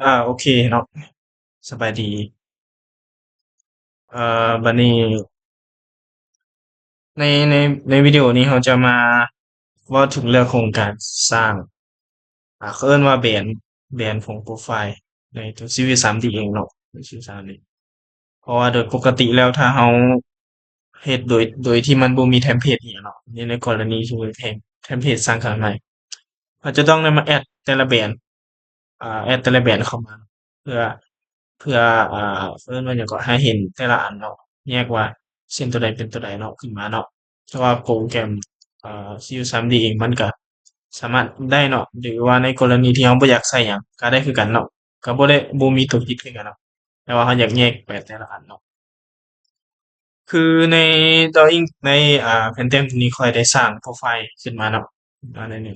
ອາ ໂອເຄເນາະ ສະບາຍດີ. ເອີ ບັດນີ້ ໃນ ໃນ ໃນວິດີໂອນີ້ເຮົາຈະມາເວົ້າເຖິງເລື່ອງຂອງການສ້າງ ອາ ເຂົາເອີ້ນວ່າແບນ ແບນຂອງໂປຣໄຟລ໌ໃນຕົວຊີວິດສາມດີເອງເນາະ ໃນຊີວິດສາມດີ ເພາະວ່າໂດຍປົກກະຕິແລ້ວ ຖ້າເຮົາເຮັດໂດຍ ໂດຍທີ່ມັນບໍ່ມີເທັມເພດອີ່ຫຍັງເນາະ ໃນ ໃນກໍລະນີທີ່ມີເທັມ ເທັມເພດສ້າງຂຶ້ນມາໃໝ່ ເຮົາຈະຕ້ອງໄດ້ມາແອັດແຕ່ລະແບນ ອາ ແອັດແຕ່ລະແບນເຂົ້າມາ ເພື່ອ ເພື່ອ ອາ ເອີ້ນວ່າຫຍັງເກາະ ໃຫ້ເຫັນແຕ່ລະອັນເນາະ ແຍກວ່າເສັ້ນຕົວໃດເປັນຕົວໃດເນາະ ຂຶ້ນມາເນາະ. ແຕ່ວ່າໂປຣແກຣມ ອາ ຊີວິດສາມດີເອງ ມັນກະສາມາດໄດ້ເນາະ ຫຼືວ່າໃນກໍລະນີທີ່ເຮົາບໍ່ຢາກໃສ່ຫຍັງກະໄດ້ຄືກັນເນາະ ກະບໍ່ໄດ້ ບໍ່ມີຕົວຜິດຄືກັນເນາະ ແຕ່ວ່າເຮົາຢາກແຍກໄປແຕ່ລະອັນເນາະ. ຄືໃນດຣໍອິງ ໃນ ອາ ແຜ່ນແຕ້ມຕົວນີ້ ຂ້ອຍໄດ້ສ້າງໂປຣໄຟລ໌ຂຶ້ນມາເນາະ ມາໃນນີ້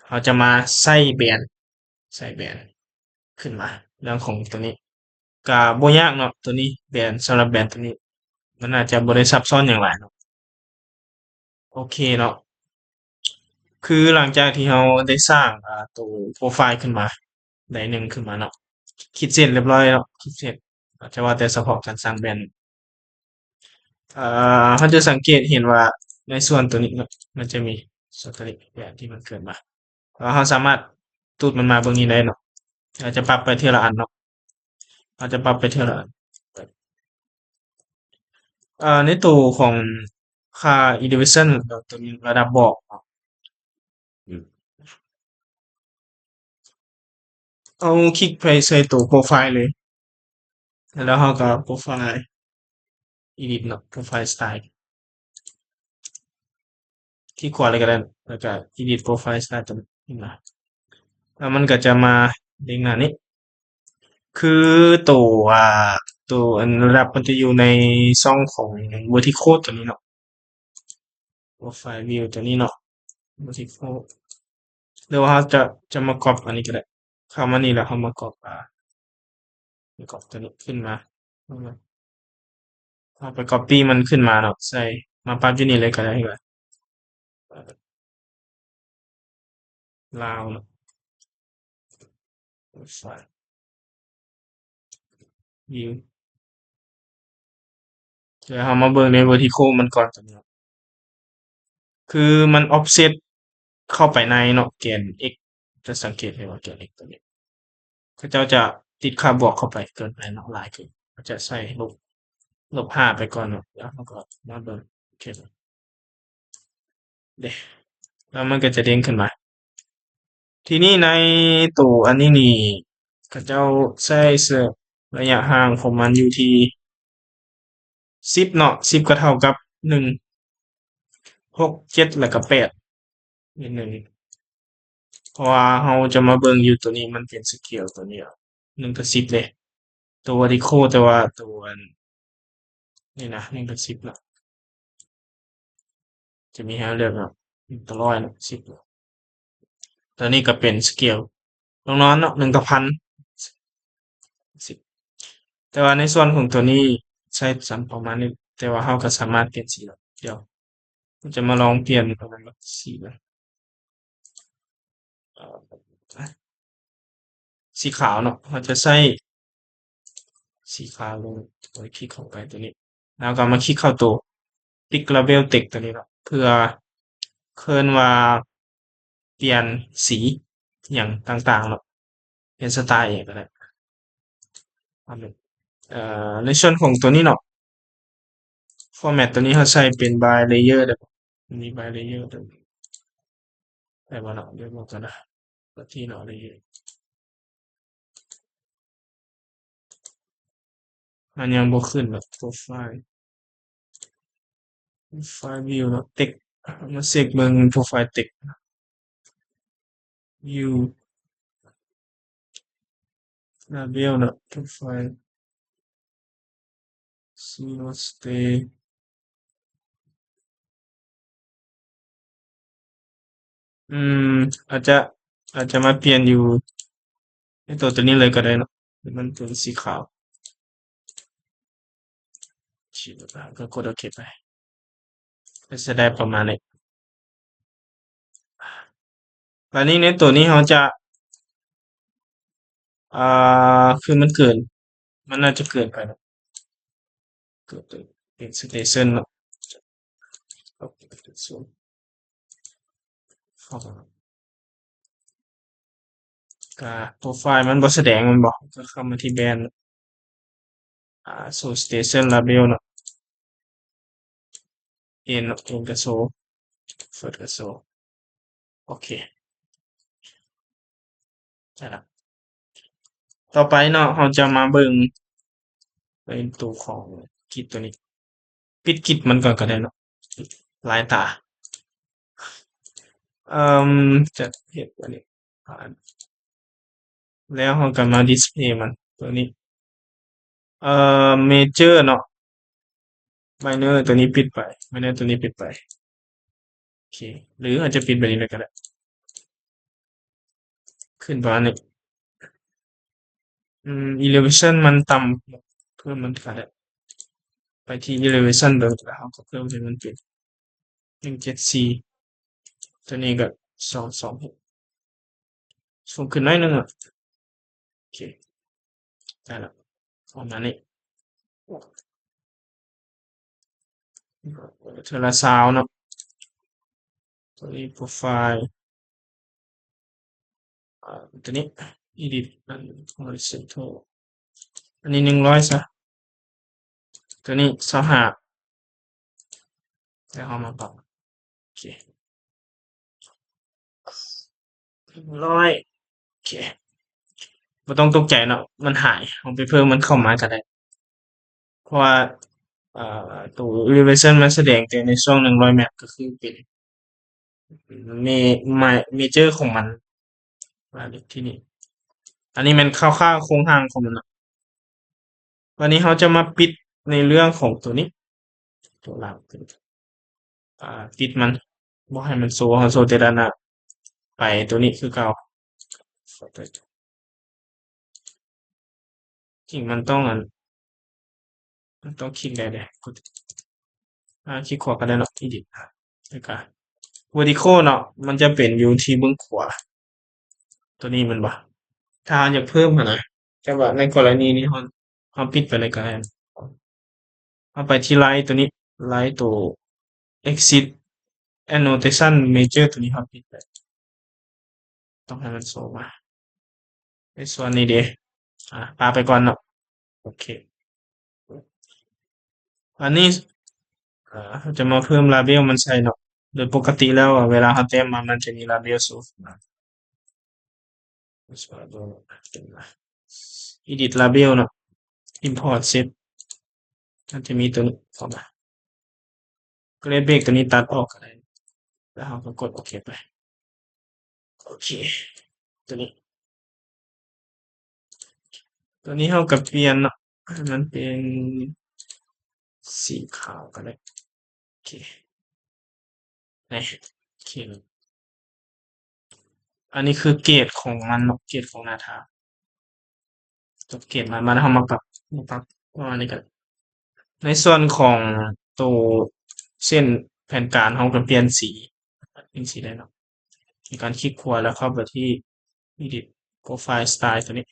ເຮົາຈະມາໃສ່ແບນ ໃສ່ແບນຂຶ້ນມາ ເລື່ອງຂອງຕົວນີ້ກະບໍ່ຍາກເນາະ ຕົວນີ້ ແບນ ສຳລັບແບນຕົວນີ້ ມັນອາດຈະບໍ່ໄດ້ຊັບຊ້ອນຫຍັງຫຼາຍເນາະ. ໂອເຄເນາະ ຄືຫຼັງຈາກທີ່ເຮົາໄດ້ສ້າງ ອາ ໂຕໂປຣໄຟລ໌ຂຶ້ນມາ ໄດ້ໜຶ່ງຂຶ້ນມາເນາະ ຂີດເສັ້ນລຽບຮ້ອຍເນາະ ຂີດເສັ້ນ ອາດຈະວ່າແຕ່ສະເພາະການສ້າງແບນ ອາ ເຮົາຈະສັງເກດເຫັນວ່າໃນສ່ວນຕົວນີ້ເນາະ ມັນຈະມີສ່ວນຕົວນີ້ແບນທີ່ມັນເກີດມາ ແລ້ວເຮົາສາມາດຕູດມັນມາເບິ່ງນີ້ໄດ້ເນາະ ເຮົາຈະປັບໄປເທື່ອລະອັນເນາະ ເຮົາຈະປັບໄປເທື່ອລະອັນ. ອາ ໃນໂຕຂອງຄ່າ elevation ຕົວນີ້ ລະດັບບອກເນາະ ເຮົາຄລິກໄປໃສ່ໂຕໂປຣໄຟລ໌ເລີຍ ແລ້ວເຮົາກໍໂປຣໄຟລ໌ edit ເນາະ profile style ຄລິກຂວາເລີຍກໍໄດ້ ແລ້ວກໍ edit profile style ຕົວນີ້ຂຶ້ນມາ ແລ້ວມັນກໍຈະມາເດ້ງໜ້ານີ້ ຄືໂຕ ອາ ໂຕອັນລະດັບມັນຈະຢູ່ໃນຊ່ອງຂອງ vertical ຕົວນີ້ເນາະ profile view ຕົວນີ້ເນາະ vertical ຫຼືວ່າເຮົາຈະ ຈະມາກັອບອັນນີ້ກໍໄດ້ ເຂົ້າມານີ້ແລ້ວເຮົາມາກັອບ ອາ ມາກັອບຕົວນີ້ຂຶ້ນມາ ເຮົາໄປກັອບປີ້ມັນຂຶ້ນມາເນາະ ໃສ່ມາປັບຢູ່ນີ້ເລີຍກໍໄດ້ ລາວເນາະ view ແລ້ວເຮົາມາເບິ່ງໃນ vertical ມັນກ່ອນ ຕົວນີ້ເນາະ ຄືມັນ offset ເຂົ້າໄປໃນເນາະ ແກນ x ຈະສັງເກດເຫັນວ່າແກນ x ຕົວນີ້ ເຂົາເຈົ້າຈະຕິດຄ່າບວກເຂົ້າໄປເກີນໄປເນາະ ຫຼາຍເກີນ ເຂົາຈະໃສ່ລົບ ລົບຫ້າໄປກ່ອນເນາະ ແລ້ວເຮົາກໍມາເບິ່ງ ໂອເຄ ເດ້ ແລ້ວມັນກໍຈະເດ້ງຂຶ້ນມາ. ທີນີ້ໃນໂຕອັນນີ້ນີ້ ເຂົາເຈົ້າໃຊ້ເຊິ່ງໄລຍະຫ່າງຂອງມັນຢູ່ທີ່ສິບເນາະ ສິບກໍເທົ່າກັບໜຶ່ງ ຫົກ ເຈັດ ແລ້ວກໍແປດ ນິດໜຶ່ງ ເພາະວ່າເຮົາຈະມາເບິ່ງຢູ່ໂຕນີ້ ມັນເປັນສະເກວໂຕນີ້ ໜຶ່ງຕໍ່ສິບເດ້ ໂຕ vertical ແຕ່ວ່າໂຕອັນນີ້ນະ ໜຶ່ງຕໍ່ສິບເນາະ ຈະມີໃຫ້ເຮົາເລືອກເນາະ ໜຶ່ງຕໍ່ຮ້ອຍເນາະ ສິບເນາະ ໂຕນີ້ກໍເປັນສະເກວ ລອງນອນເນາະ ໜຶ່ງຕໍ່ພັນ ສິບ ແຕ່ວ່າໃນສ່ວນຂອງໂຕນີ້ໃຊ້ສ່ຳປະມານນີ້ ແຕ່ວ່າເຮົາກໍສາມາດປ່ຽນສີໄດ້ ດຽວ ເຮົາຈະມາລອງປ່ຽນປະມານວ່າສີ ເອີ ສີຂາວເນາະ ເຮົາຈະໃຊ້ສີຂາວລົງ ຄລິກເຂົ້າໄປຕົວນີ້ ແລ້ວກໍມາຄລິກເຂົ້າໂຕ fix label text ຕົວນີ້ເນາະ ເພື່ອເອີ້ນວ່າປ່ຽນສີຫຍັງຕ່າງໆເນາະ ປ່ຽນສະໄຕລ໌ຫຍັງກໍໄດ້ ເອີ ໃນສ່ວນຂອງຕົວນີ້ເນາະ format ຕົວນີ້ເຮົາໃຊ້ເປັນ by layer ໄດ້ບໍ່ ມີ by layer ໄດ້ບໍ່ ໄດ້ບໍ່ເນາະ ດຽວເບິ່ງກ່ອນນະ ປະເທດເນາະ layer ມັນຍັງບໍ່ຂຶ້ນເນາະ profile profile view ເນາະ text ມາເຊັກເບິ່ງ profile text view label ເນາະ profile see not stay ອືມ ອາດຈະ ອາດຈະມາປ່ຽນຢູ່ໃນຕົວ ຕົວນີ້ເລີຍກໍໄດ້ເນາະ ໃຫ້ມັນເປັນສີຂາວ ກໍກົດໂອເຄໄປ ກໍຈະໄດ້ປະມານນີ້ ບາດນີ້ໃນຕົວນີ້ເຮົາຈະ ອ່າ ຄືມັນເກີນ ມັນໜ້າຈະເກີນໄປເນາະ ເກີນເປັນ station ເນາະ ກະໂປຣໄຟລ໌ມັນບໍ່ສະແດງແມ່ນບໍ່? ກະເຂົ້າມາທີ່ band ອ່າ show station label ເນາະ N ເນາະ N ກະໂຊ First ກະໂຊ ໂອເຄ ໄດ້ລະ. ຕໍ່ໄປເນາະ ເຮົາຈະມາເບິ່ງໃນໂຕຂອງ grid ໂຕນີ້ ປິດ grid ມັນກ່ອນກະໄດ້ເນາະ ຫຼາຍຕາ. ເອີ່ມ ຈະເຮັດອັນນີ້ ແລ້ວເຮົາກະມາ display ມັນ ໂຕນີ້ ເອີ່ມ major ເນາະ minor ໂຕນີ້ປິດໄປ minor ໂຕນີ້ປິດໄປ ໂອເຄ ຫຼືເຮົາຈະປິດແບບນີ້ເລີຍກະໄດ້ ຂຶ້ນປະມານນີ້ ອືມ elevation ມັນຕ່ຳ ເພີ່ມມັນກະໄດ້ ໄປທີ່ elevation ເບິ່ງ ແລ້ວເຮົາກະເພີ່ມໃຫ້ມັນເປັນ ໜຶ່ງເຈັດສີ່ ໂຕນີ້ກະ ສອງສອງຫົກ ສູງຂຶ້ນໜ້ອຍໜຶ່ງ ໂອເຄ ໄດ້ລະ ປະມານນີ້ ເທື່ອລະຊາວເນາະ ໂຕນີ້ profile ອາ ໂຕນີ້ edit ອັນ horizontal ອັນນີ້ໜຶ່ງຮ້ອຍຊະ ໂຕນີ້ຊາວຫ້າ ແລ້ວເຮົາມາປັບ ໂອເຄ ໜຶ່ງຮ້ອຍ ໂອເຄ ບໍ່ຕ້ອງຕົກໃຈເນາະ ມັນຫາຍ ເຮົາໄປເພີ່ມມັນເຂົ້າມາກະໄດ້ ເພາະວ່າ ເອີ່ ໂຕ elevation ມັນສະແດງແຕ່ໃນຊ່ວງໜຶ່ງຮ້ອຍແມັດ ກະຄືເປັນ ເມ major ຂອງມັນ ມາທີ່ນີ້ ອັນນີ້ແມ່ນຄ່າວໆໂຄງຮ່າງຂອງມັນເນາະ. ບາດນີ້ເຮົາຈະມາປິດໃນເລື່ອງຂອງໂຕນີ້ ໂຕຫຼັງ ອ່າ ປິດມັນ ບໍ່ໃຫ້ມັນໂຊ ເຮົາໂຊແຕ່ດ້ານໜ້າ ໄປໂຕນີ້ຄືເກົ່າ. ຈິງມັນຕ້ອງອັນ ມັນຕ້ອງຄລິກໄດ້ເດ້ ກົດ ອ່າ ຄລິກຂວາກະໄດ້ເນາະ edit ແລ້ວກະ vertical ເນາະ ມັນຈະເປັນຢູ່ທີ່ເບື້ອງຂວາ ໂຕນີ້ແມ່ນບໍ່? ຖ້າເຮົາຢາກເພີ່ມຫັ້ນນະ ແຕ່ວ່າໃນກໍລະນີນີ້ເຮົາ ເຮົາປິດໄປເລີຍກະໄດ້ ເຮົາໄປທີ່ line ໂຕນີ້ line ໂຕ axis annotation major ໂຕນີ້ ເຮົາປິດໄປ ຕ້ອງໃຫ້ມັນໂຊມາ ໃນສ່ວນນີ້ເດ ອ່າ ປະໄປກ່ອນເນາະ ໂອເຄ ອັນນີ້ ເຮົາຈະມາເພີ່ມ label ມັນໃສ່ເນາະ ໂດຍປົກກະຕິແລ້ວເວລາເຮົາແຕ້ມມາ ມັນຈະມີ label ໂຊຂຶ້ນມາ edit label ເນາະ import set ມັນຈະມີໂຕນີ້ເຂົ້າມາ grab break ໂຕນີ້ຕັດອອກກະໄດ້ ແລ້ວເຮົາກະກົດໂອເຄໄປ ໂອເຄ ໂຕນີ້ ໂຕນີ້ເຮົາກະປ່ຽນເນາະ ໃຫ້ມັນເປັນສີຂາວກະໄດ້ ໂອເຄ ນີ້ ໂອເຄ ອັນນີ້ຄືເກດຂອງມັນເນາະ ເກດຂອງໜ້າທາງ ຕົວເກດມາ ມາແລ້ວເຮົາມາປັບ ມາປັບປະມານນີ້ກະໄດ້ ໃນສ່ວນຂອງໂຕເສັ້ນແຜນການ ເຮົາກະປ່ຽນສີ ປ່ຽນສີໄດ້ເນາະ ໃນການຄລິກຂວາ ແລ້ວເຂົ້າໄປທີ່ edit profile style ໂຕນີ້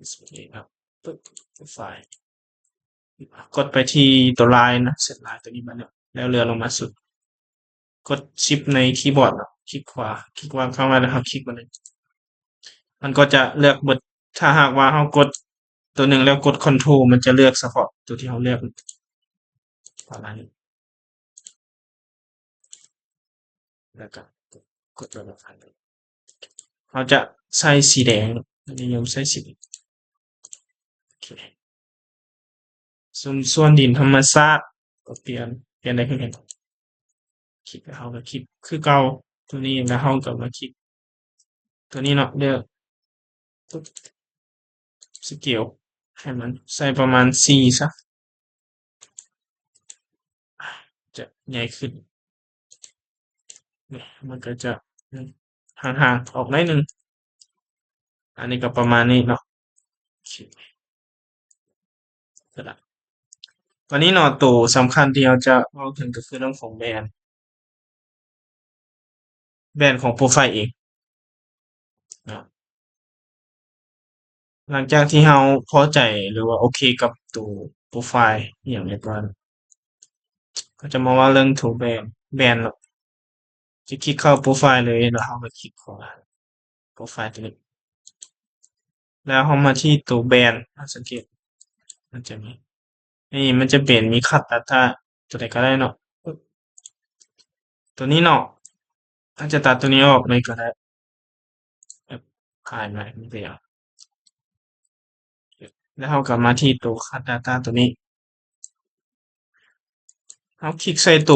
display ເນາະ file ກົດໄປທີ່ໂຕ line ນະ ເສັ້ນ line ໂຕນີ້ມາເນາະ ແລ້ວເລື່ອນລົງມາສຸດ ກົດ shift ໃນຄີບອດເນາະ ຄລິກຂວາ ຄລິກວາງຄ້າງໄວ້ ແລ້ວເຮົາຄລິກມາເລີຍ ມັນກໍຈະເລືອກເບິດ ຖ້າຫາກວ່າເຮົາກົດໂຕໜຶ່ງແລ້ວກົດ control ມັນຈະເລືອກສະເພາະໂຕທີ່ເຮົາເລືອກ ປະມານນີ້ ແລ້ວກະກົດໂຕນັ້ນ ເຮົາຈະໃສ່ສີແດງ ນິຍົມໃສ່ສີແດງ ໂອເຄ ຊຸມຊວນດິນທຳມະຊາດ ກໍປ່ຽນ ປ່ຽນໄດ້ຄືກັນ ຄລິກ ເຮົາກະຄລິກຄືເກົ່າ ໂຕນີ້ ແລ້ວເຮົາກະມາຄລິກ ໂຕນີ້ເນາະ ເລືອກ scale ໃຫ້ມັນໃສ່ປະມານສີ່ຊະ ຈະໃຫຍ່ຂຶ້ນ ມັນກະຈະຫ່າງໆອອກໜ້ອຍໜຶ່ງ ອັນນີ້ກະປະມານນີ້ເນາະ ໂອເຄ ກະໄດ້ ບາດນີ້ເນາະ ໂຕສຳຄັນທີ່ເຮົາຈະເວົ້າເຖິງກະຄືເລື່ອງຂອງ band band ຂອງໂປຣໄຟເອງເນາະ. ຫຼັງຈາກທີ່ເຮົາພໍໃຈ ຫຼືວ່າໂອເຄກັບໂຕໂປຣໄຟອີ່ຫຍັງຮຽບຮ້ອຍແລ້ວ ກໍຈະມາເວົ້າເລື່ອງໂຕ band band ເນາະ. ຈະຄລິກເຂົ້າໂປຣໄຟເລີຍ ແລ້ວເຮົາກໍຄລິກຂວາໂປຣໄຟໂຕນີ້ ແລ້ວເຮົາມາທີ່ໂຕ band ເຮົາສັງເກດ ມັນຈະມີ ນີ້ມັນຈະເປັນມີ cut data ໂຕໃດກໍໄດ້ເນາະ ໂຕນີ້ເນາະ ອາດຈະຕັດໂຕນີ້ອອກເລີຍກໍໄດ້ ແບບ ຂາຍໃໝ່ ມັນເປັນຫຍັງ ແລ້ວເຮົາກໍມາທີ່ໂຕ cut data ໂຕນີ້ ເຮົາຄລິກໃສ່ໂຕ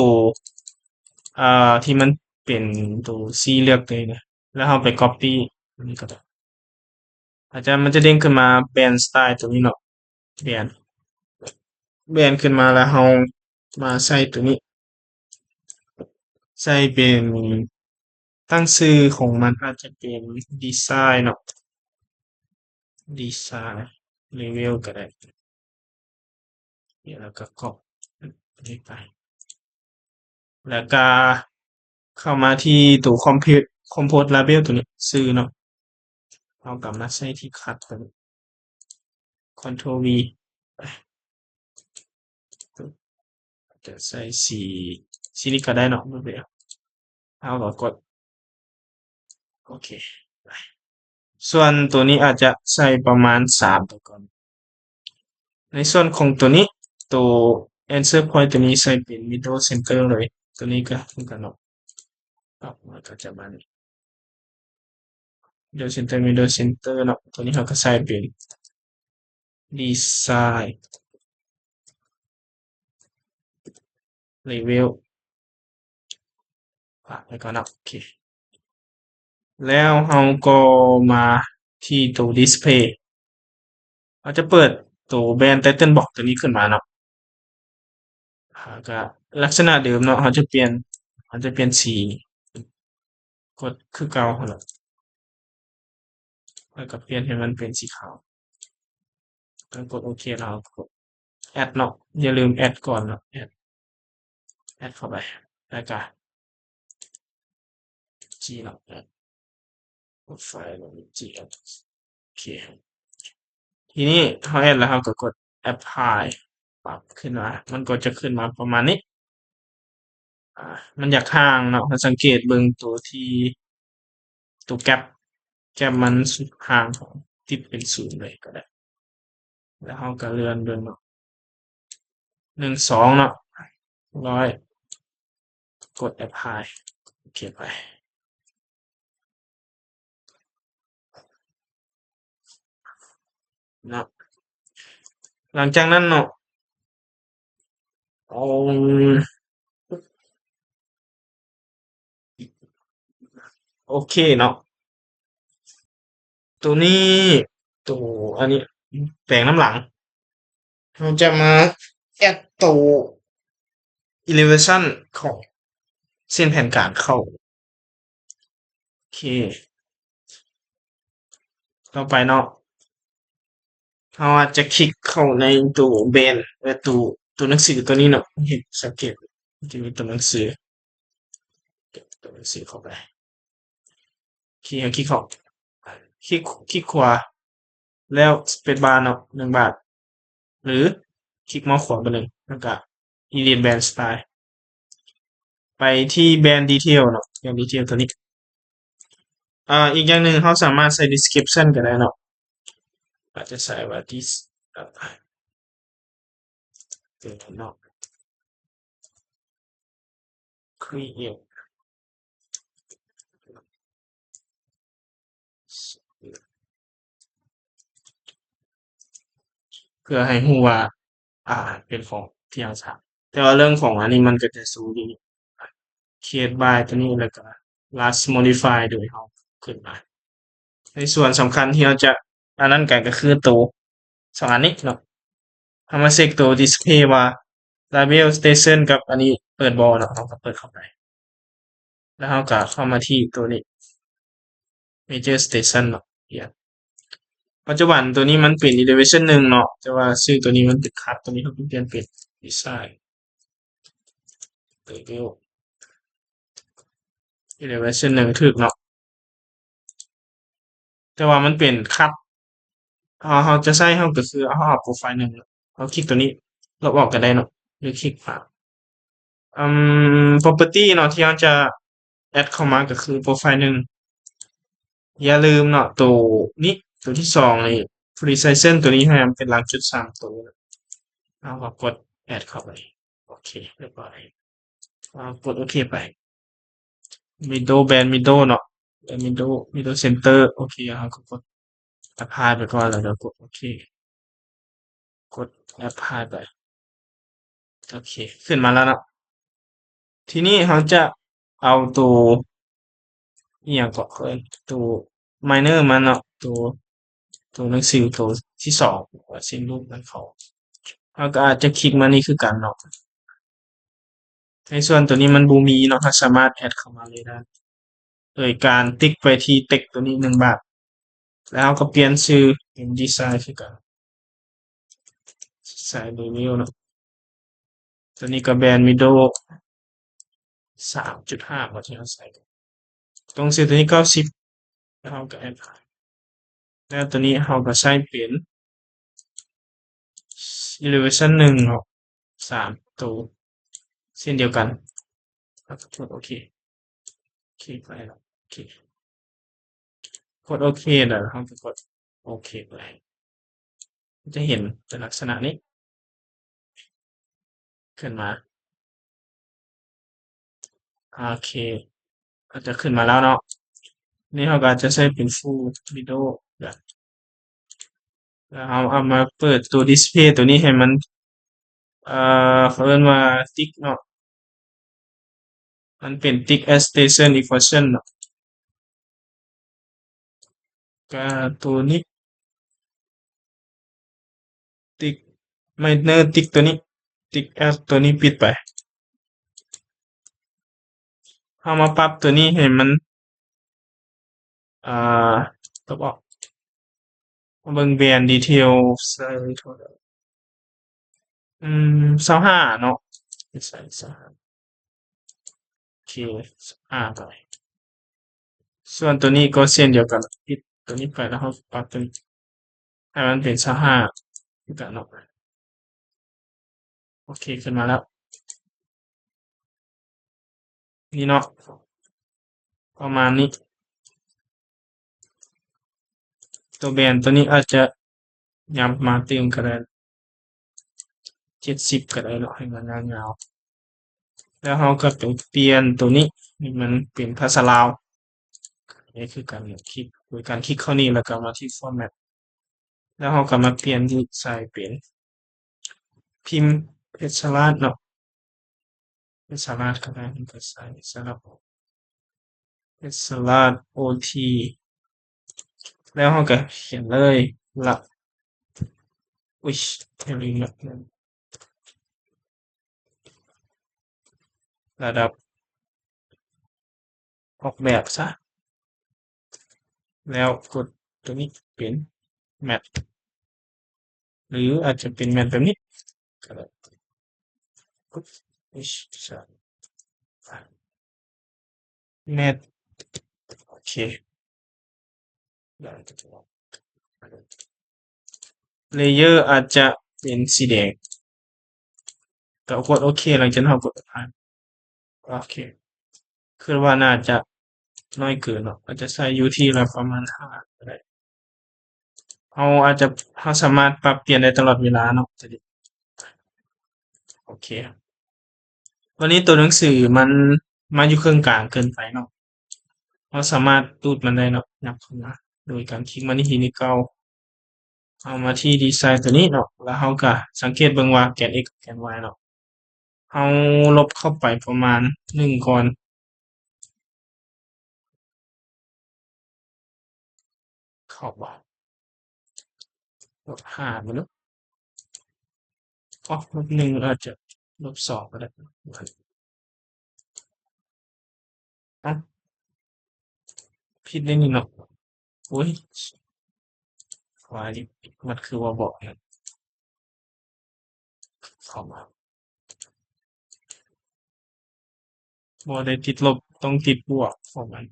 ເອີ ທີ່ມັນເປັນໂຕສີເລືອກໂຕນີ້ນະ ແລ້ວເຮົາໄປ copy ຕົວນີ້ກໍໄດ້ ອາຈານ ມັນຈະເດ້ງຂຶ້ນມາ band style ຕົວນີ້ເນາະ band band ຂຶ້ນມາ ແລ້ວເຮົາມາໃສ່ຕົວນີ້ ໃສ່ເປັນ ຕັ້ງຊື່ຂອງມັນອາດຈະເປັນ design ເນາະ design level ກໍໄດ້ ແລ້ວກໍ copy ນີ້ໄປ ແລ້ວກໍເຂົ້າມາທີ່ໂຕ compose compose label ຕົວນີ້ ຊື່ເນາະ ເຮົາກໍມາໃສ່ທີ່ cut ຕົວນີ້ control V ໄປ ຈະໃສ່ສີ ສີນີ້ກໍໄດ້ເນາະ ບໍ່ເປັນຫຍັງ ເຮົາກໍກົດ ໂອເຄ ໄປ ສ່ວນໂຕນີ້ອາດຈະໃສ່ປະມານສາມຕົວກ່ອນ. ໃນສ່ວນຂອງໂຕນີ້ ໂຕ answer point ໂຕນີ້ໃສ່ເປັນ middle center ເລີຍ ໂຕນີ້ກໍຄືກັນເນາະ ອອກມາກໍຈະປະມານນີ້ middle center middle center ເນາະ ໂຕນີ້ເຮົາກໍໃສ່ເປັນ design level ຝາກໄວ້ກ່ອນເນາະ ໂອເຄ ແລ້ວເຮົາກໍມາທີ່ໂຕ display ເຮົາຈະເປີດໂຕ band title box ຕົວນີ້ຂຶ້ນມາເນາະ ແລ້ວກໍລັກສະນະເດີມເນາະ ເຮົາຈະປ່ຽນ ເຮົາຈະປ່ຽນສີ ກົດຄືເກົ່າຫັ້ນແຫຼະ ແລ້ວກໍປ່ຽນໃຫ້ມັນເປັນສີຂາວ ແລ້ວກົດໂອເຄ ແລ້ວກໍກົດ add ເນາະ ຢ່າລືມ add ກ່ອນເນາະ add add ເຂົ້າໄປ ແລ້ວກໍ G ເນາະ add ກົດໄຟລ໌ລົງ G add ໂອເຄ ທີນີ້ເຮົາ add ແລ້ວເຮົາກໍກົດ apply ປັບຂຶ້ນມາ ມັນກໍຈະຂຶ້ນມາປະມານນີ້ ອາ ມັນຢາກຫ່າງເນາະ ເຮົາສັງເກດເບິ່ງໂຕທີ່ ໂຕ gap gap ມັນຫ່າງ ຕິດເປັນສູນເລີຍກໍໄດ້ ແລ້ວເຮົາກໍເລື່ອນເບິ່ງເນາະ ໜຶ່ງ ສອງ ເນາະ ຮ້ອຍ ກົດ apply ໂອເຄໄປເນາະ ຫຼັງຈາກນັ້ນເນາະ ໂອ ໂອເຄເນາະ ໂຕນີ້ ໂຕ ອັນນີ້ແປງນຳຫຼັງ ເຮົາຈະມາ add ໂຕ elevation ຂອງເສັ້ນແຜນການເຂົ້າ ໂອເຄ ຕໍ່ໄປເນາະ ເຮົາອາດຈະຄລິກເຂົ້າໃນໂຕ band ແລະ ໂຕ ໂຕໜັງສືໂຕນີ້ເນາະ ເຫັນ ສັງເກດ ມັນຈະມີໂຕໜັງສື ໂຕໜັງສືເຂົ້າໄປ ຄລິກ ຄລິກເຂົ້າ ຄລິກ ຄລິກຂວາ ແລ້ວ space bar ເນາະ ໜຶ່ງບາດ ຫຼື ຄລິກເມົາຂວາບາດໜຶ່ງ ແລ້ວກະ edit band style ໄປທີ່ band detail ເນາະ band detail ຕົວນີ້ ອາ ອີກຢ່າງໜຶ່ງ ເຮົາສາມາດໃສ່ description ກໍໄດ້ເນາະ ອາດຈະໃສ່ວ່າ this ເນາະ create ເພື່ອໃຫ້ຮູ້ວ່າ ອາ ເປັນຂອງທີ່ເຮົາສ້າງ ແຕ່ວ່າເລື່ອງຂອງອັນນີ້ມັນກໍຈະສູງຢູ່ create by ຕົວນີ້ ແລ້ວກໍ last modify ໂດຍເຮົາຂຶ້ນມາ ໃນສ່ວນສຳຄັນທີ່ເຮົາຈະອັນນັ້ນກັນກໍຄືໂຕສອງອັນນີ້ເນາະ ເຮົາມາເຊັກໂຕ display ວ່າ label station ກັບອັນນີ້ເປີດບໍ່ເນາະ ເຮົາກໍເປີດເຂົ້າໄປ ແລ້ວເຮົາກໍເຂົ້າມາທີ່ໂຕນີ້ major station ເນາະ ປະຈຸບັນໂຕນີ້ມັນເປັນ elevation ໜຶ່ງເນາະ ແຕ່ວ່າຊື່ໂຕນີ້ມັນເປັນ cut ໂຕນີ້ເຮົາກໍປ່ຽນເປັນ design level elevation ໜຶ່ງຖືກເນາະ ແຕ່ວ່າມັນເປັນຄັດ ເຮົາ ເຮົາຈະໃຊ້ ເຮົາກໍຄືເຮົາເອົາ profile ໜຶ່ງເນາະ ເຮົາຄລິກຕົວນີ້ ລົບອອກກໍໄດ້ເນາະ ຫຼືຄລິກຂວາ ອືມ property ເນາະ ທີ່ເຮົາຈະ add ເຂົ້າມາກໍຄື profile ໜຶ່ງ ຢ່າລືມເນາະ ໂຕນີ້ ໂຕທີສອງນີ້ resize ໂຕນີ້ໃຫ້ມັນເປັນຫຼັກຈຸດສາມໂຕ ເຮົາກໍກົດ add ເຂົ້າໄປ ໂອເຄ ຮຽບຮ້ອຍ ເຮົາກົດໂອເຄໄປ middle band middle ເນາະ middle middle center ໂອເຄ ເຮົາກໍກົດ apply ໄປກ່ອນ ແລ້ວກໍກົດໂອເຄ ກົດ apply ໄປ ໂອເຄ ຂຶ້ນມາແລ້ວເນາະ ທີນີ້ເຮົາຈະເອົາໂຕ ອີ່ຫຍັງເກາະ ເອີ້ນໂຕ minor ມາເນາະ ໂຕ ໂຕໜັງສືໂຕທີສອງ ເຊັ່ນ ຮູບມັນເຂົ້າ ເຮົາກໍອາດຈະຄລິກມານີ້ຄືກັນເນາະ ໃນສ່ວນໂຕນີ້ມັນບໍ່ມີເນາະ ເຮົາສາມາດ add ເຂົ້າມາເລີຍໄດ້ ໂດຍການຕິກໄປທີ່ text ໂຕນີ້ໜຶ່ງບາດ ແລ້ວເຮົາກໍປ່ຽນຊື່ເປັນ design ຄືກັນ design level ເນາະ ໂຕນີ້ກໍ band middle ສາມຈຸດຫ້າ ບໍ່ ທີ່ເຮົາໃສ່ ຕົງຊື່ໂຕນີ້ເກົ້າສິບ ແລ້ວເຮົາກໍ add ແລ້ວໂຕນີ້ເຮົາກໍໃສ່ເປັນ elevation ໜຶ່ງເນາະ ສາມໂຕ ເຊັ່ນດຽວກັນ ແລ້ວກໍກົດໂອເຄ ໂອເຄໄປແລ້ວ ໂອເຄ ກົດໂອເຄ ແລ້ວເຮົາກໍກົດໂອເຄໄປ ຈະເຫັນເປັນລັກສະນະນີ້ ຂຶ້ນມາ ໂອເຄ ກໍຈະຂຶ້ນມາແລ້ວເນາະ ນີ້ເຮົາກໍອາດຈະໃຊ້ເປັນ full window ແບບ ແລ້ວເຮົາເອົາມາເປີດຕົວ display ຕົວນີ້ໃຫ້ມັນ ເອີ ເຂົາເອີ້ນວ່າ tick ເນາະ ມັນເປັນ tick as station equation ເນາະ ກະຕົວນີ້ tick minor tick ຕົວນີ້ tick as ຕົວນີ້ປິດໄປ ເຮົາມາປັບຕົວນີ້ໃຫ້ມັນ ອ່າ ລົບອອກ ມາເບິ່ງ band detail ໃສ່ເທົ່າໃດ ອືມ ຊາວຫ້າເນາະ ໃສ່ຊາວຫ້າ ໂອເຄ ຊາວຫ້າໄປ ສ່ວນຕົວນີ້ກໍເຊັ່ນດຽວກັນ ປິດຕົວນີ້ໄປ ແລ້ວເຮົາປັບຕົວນີ້ໃຫ້ມັນເປັນຊາວຫ້າຄືກັນເນາະ ໂອເຄ ຂຶ້ນມາແລ້ວ ນີ້ເນາະ ປະມານນີ້ ຕົວ band ຕົວນີ້ອາດຈະຫຍັບມາຕື່ມກໍໄດ້ ເຈັດສິບກໍໄດ້ເນາະ ໃຫ້ມັນຍາວໆ ແລ້ວເຮົາກໍໄປປ່ຽນຕົວນີ້ໃຫ້ມັນເປັນພາສາລາວ ນີ້ຄືການຄລິກ ໂດຍການຄລິກເຂົ້ານີ້ ແລ້ວກໍມາທີ່ format ແລ້ວເຮົາກໍມາປ່ຽນທີ່ໃສ່ເປັນ ພິມເພັດສະລາດເນາະ ເພັດສະລາດກໍໄດ້ ເພິ່ນກໍໃສ່ສຳລັບເພັດສະລາດໂອທີ ແລ້ວເຮົາກໍຂຽນເລີຍ ລະ ອຸ້ຍ ເຮັດອີກແລ້ວ ລະດັບ ອອກແບບຊະ ແລ້ວກົດຕົວນີ້ເປັນ matte ຫຼືອາດຈະເປັນ matte ແບບນີ້ກໍໄດ້ matte ໂອເຄ layer ອາດຈະເປັນສີແດງ ກໍກົດໂອເຄ ຫຼັງຈາກນັ້ນເຮົາກົດ apply ໂອເຄ ຄິດວ່າໜ້າຈະນ້ອຍເກີນເນາະ ອາດຈະໃສ່ຢູ່ທີ່ລະປະມານຫ້າກໍໄດ້ ເຮົາອາດຈະ ເຮົາສາມາດປັບປ່ຽນໄດ້ຕະຫຼອດເວລາເນາະ ໂອເຄ ບາດນີ້ຕົວໜັງສືມັນມາຢູ່ເຄິ່ງກາງເກີນໄປເນາະ ເຮົາສາມາດຕູດມັນໄດ້ເນາະ ຫຍັບເຂົ້າມາ ໂດຍການຄລິກມາທີ່ຫີນນີ້ເກົ່າ ເຮົາມາທີ່ດີໄຊຕົວນີ້ເນາະ ແລ້ວເຮົາກໍສັງເກດເບິ່ງວ່າແກນ x ກັບແກນ y ເນາະ ເຮົາລົບເຂົ້າໄປປະມານໜຶ່ງກ່ອນ ເຂົ້າບໍ່? ລົບຫ້າບໍ່ເນາະ ອໍ ລົບໜຶ່ງ ອາດຈະລົບສອງກໍໄດ້ ເອົ້າ ຜິດໃນນີ້ເນາະ ໂອ້ຍ ວາຍ ມັນຄືວ່າບອກ ເຂົ້າມາ ບໍ່ໄດ້ຕິດລົບ ຕ້ອງຕິດບວກຂອງມັນ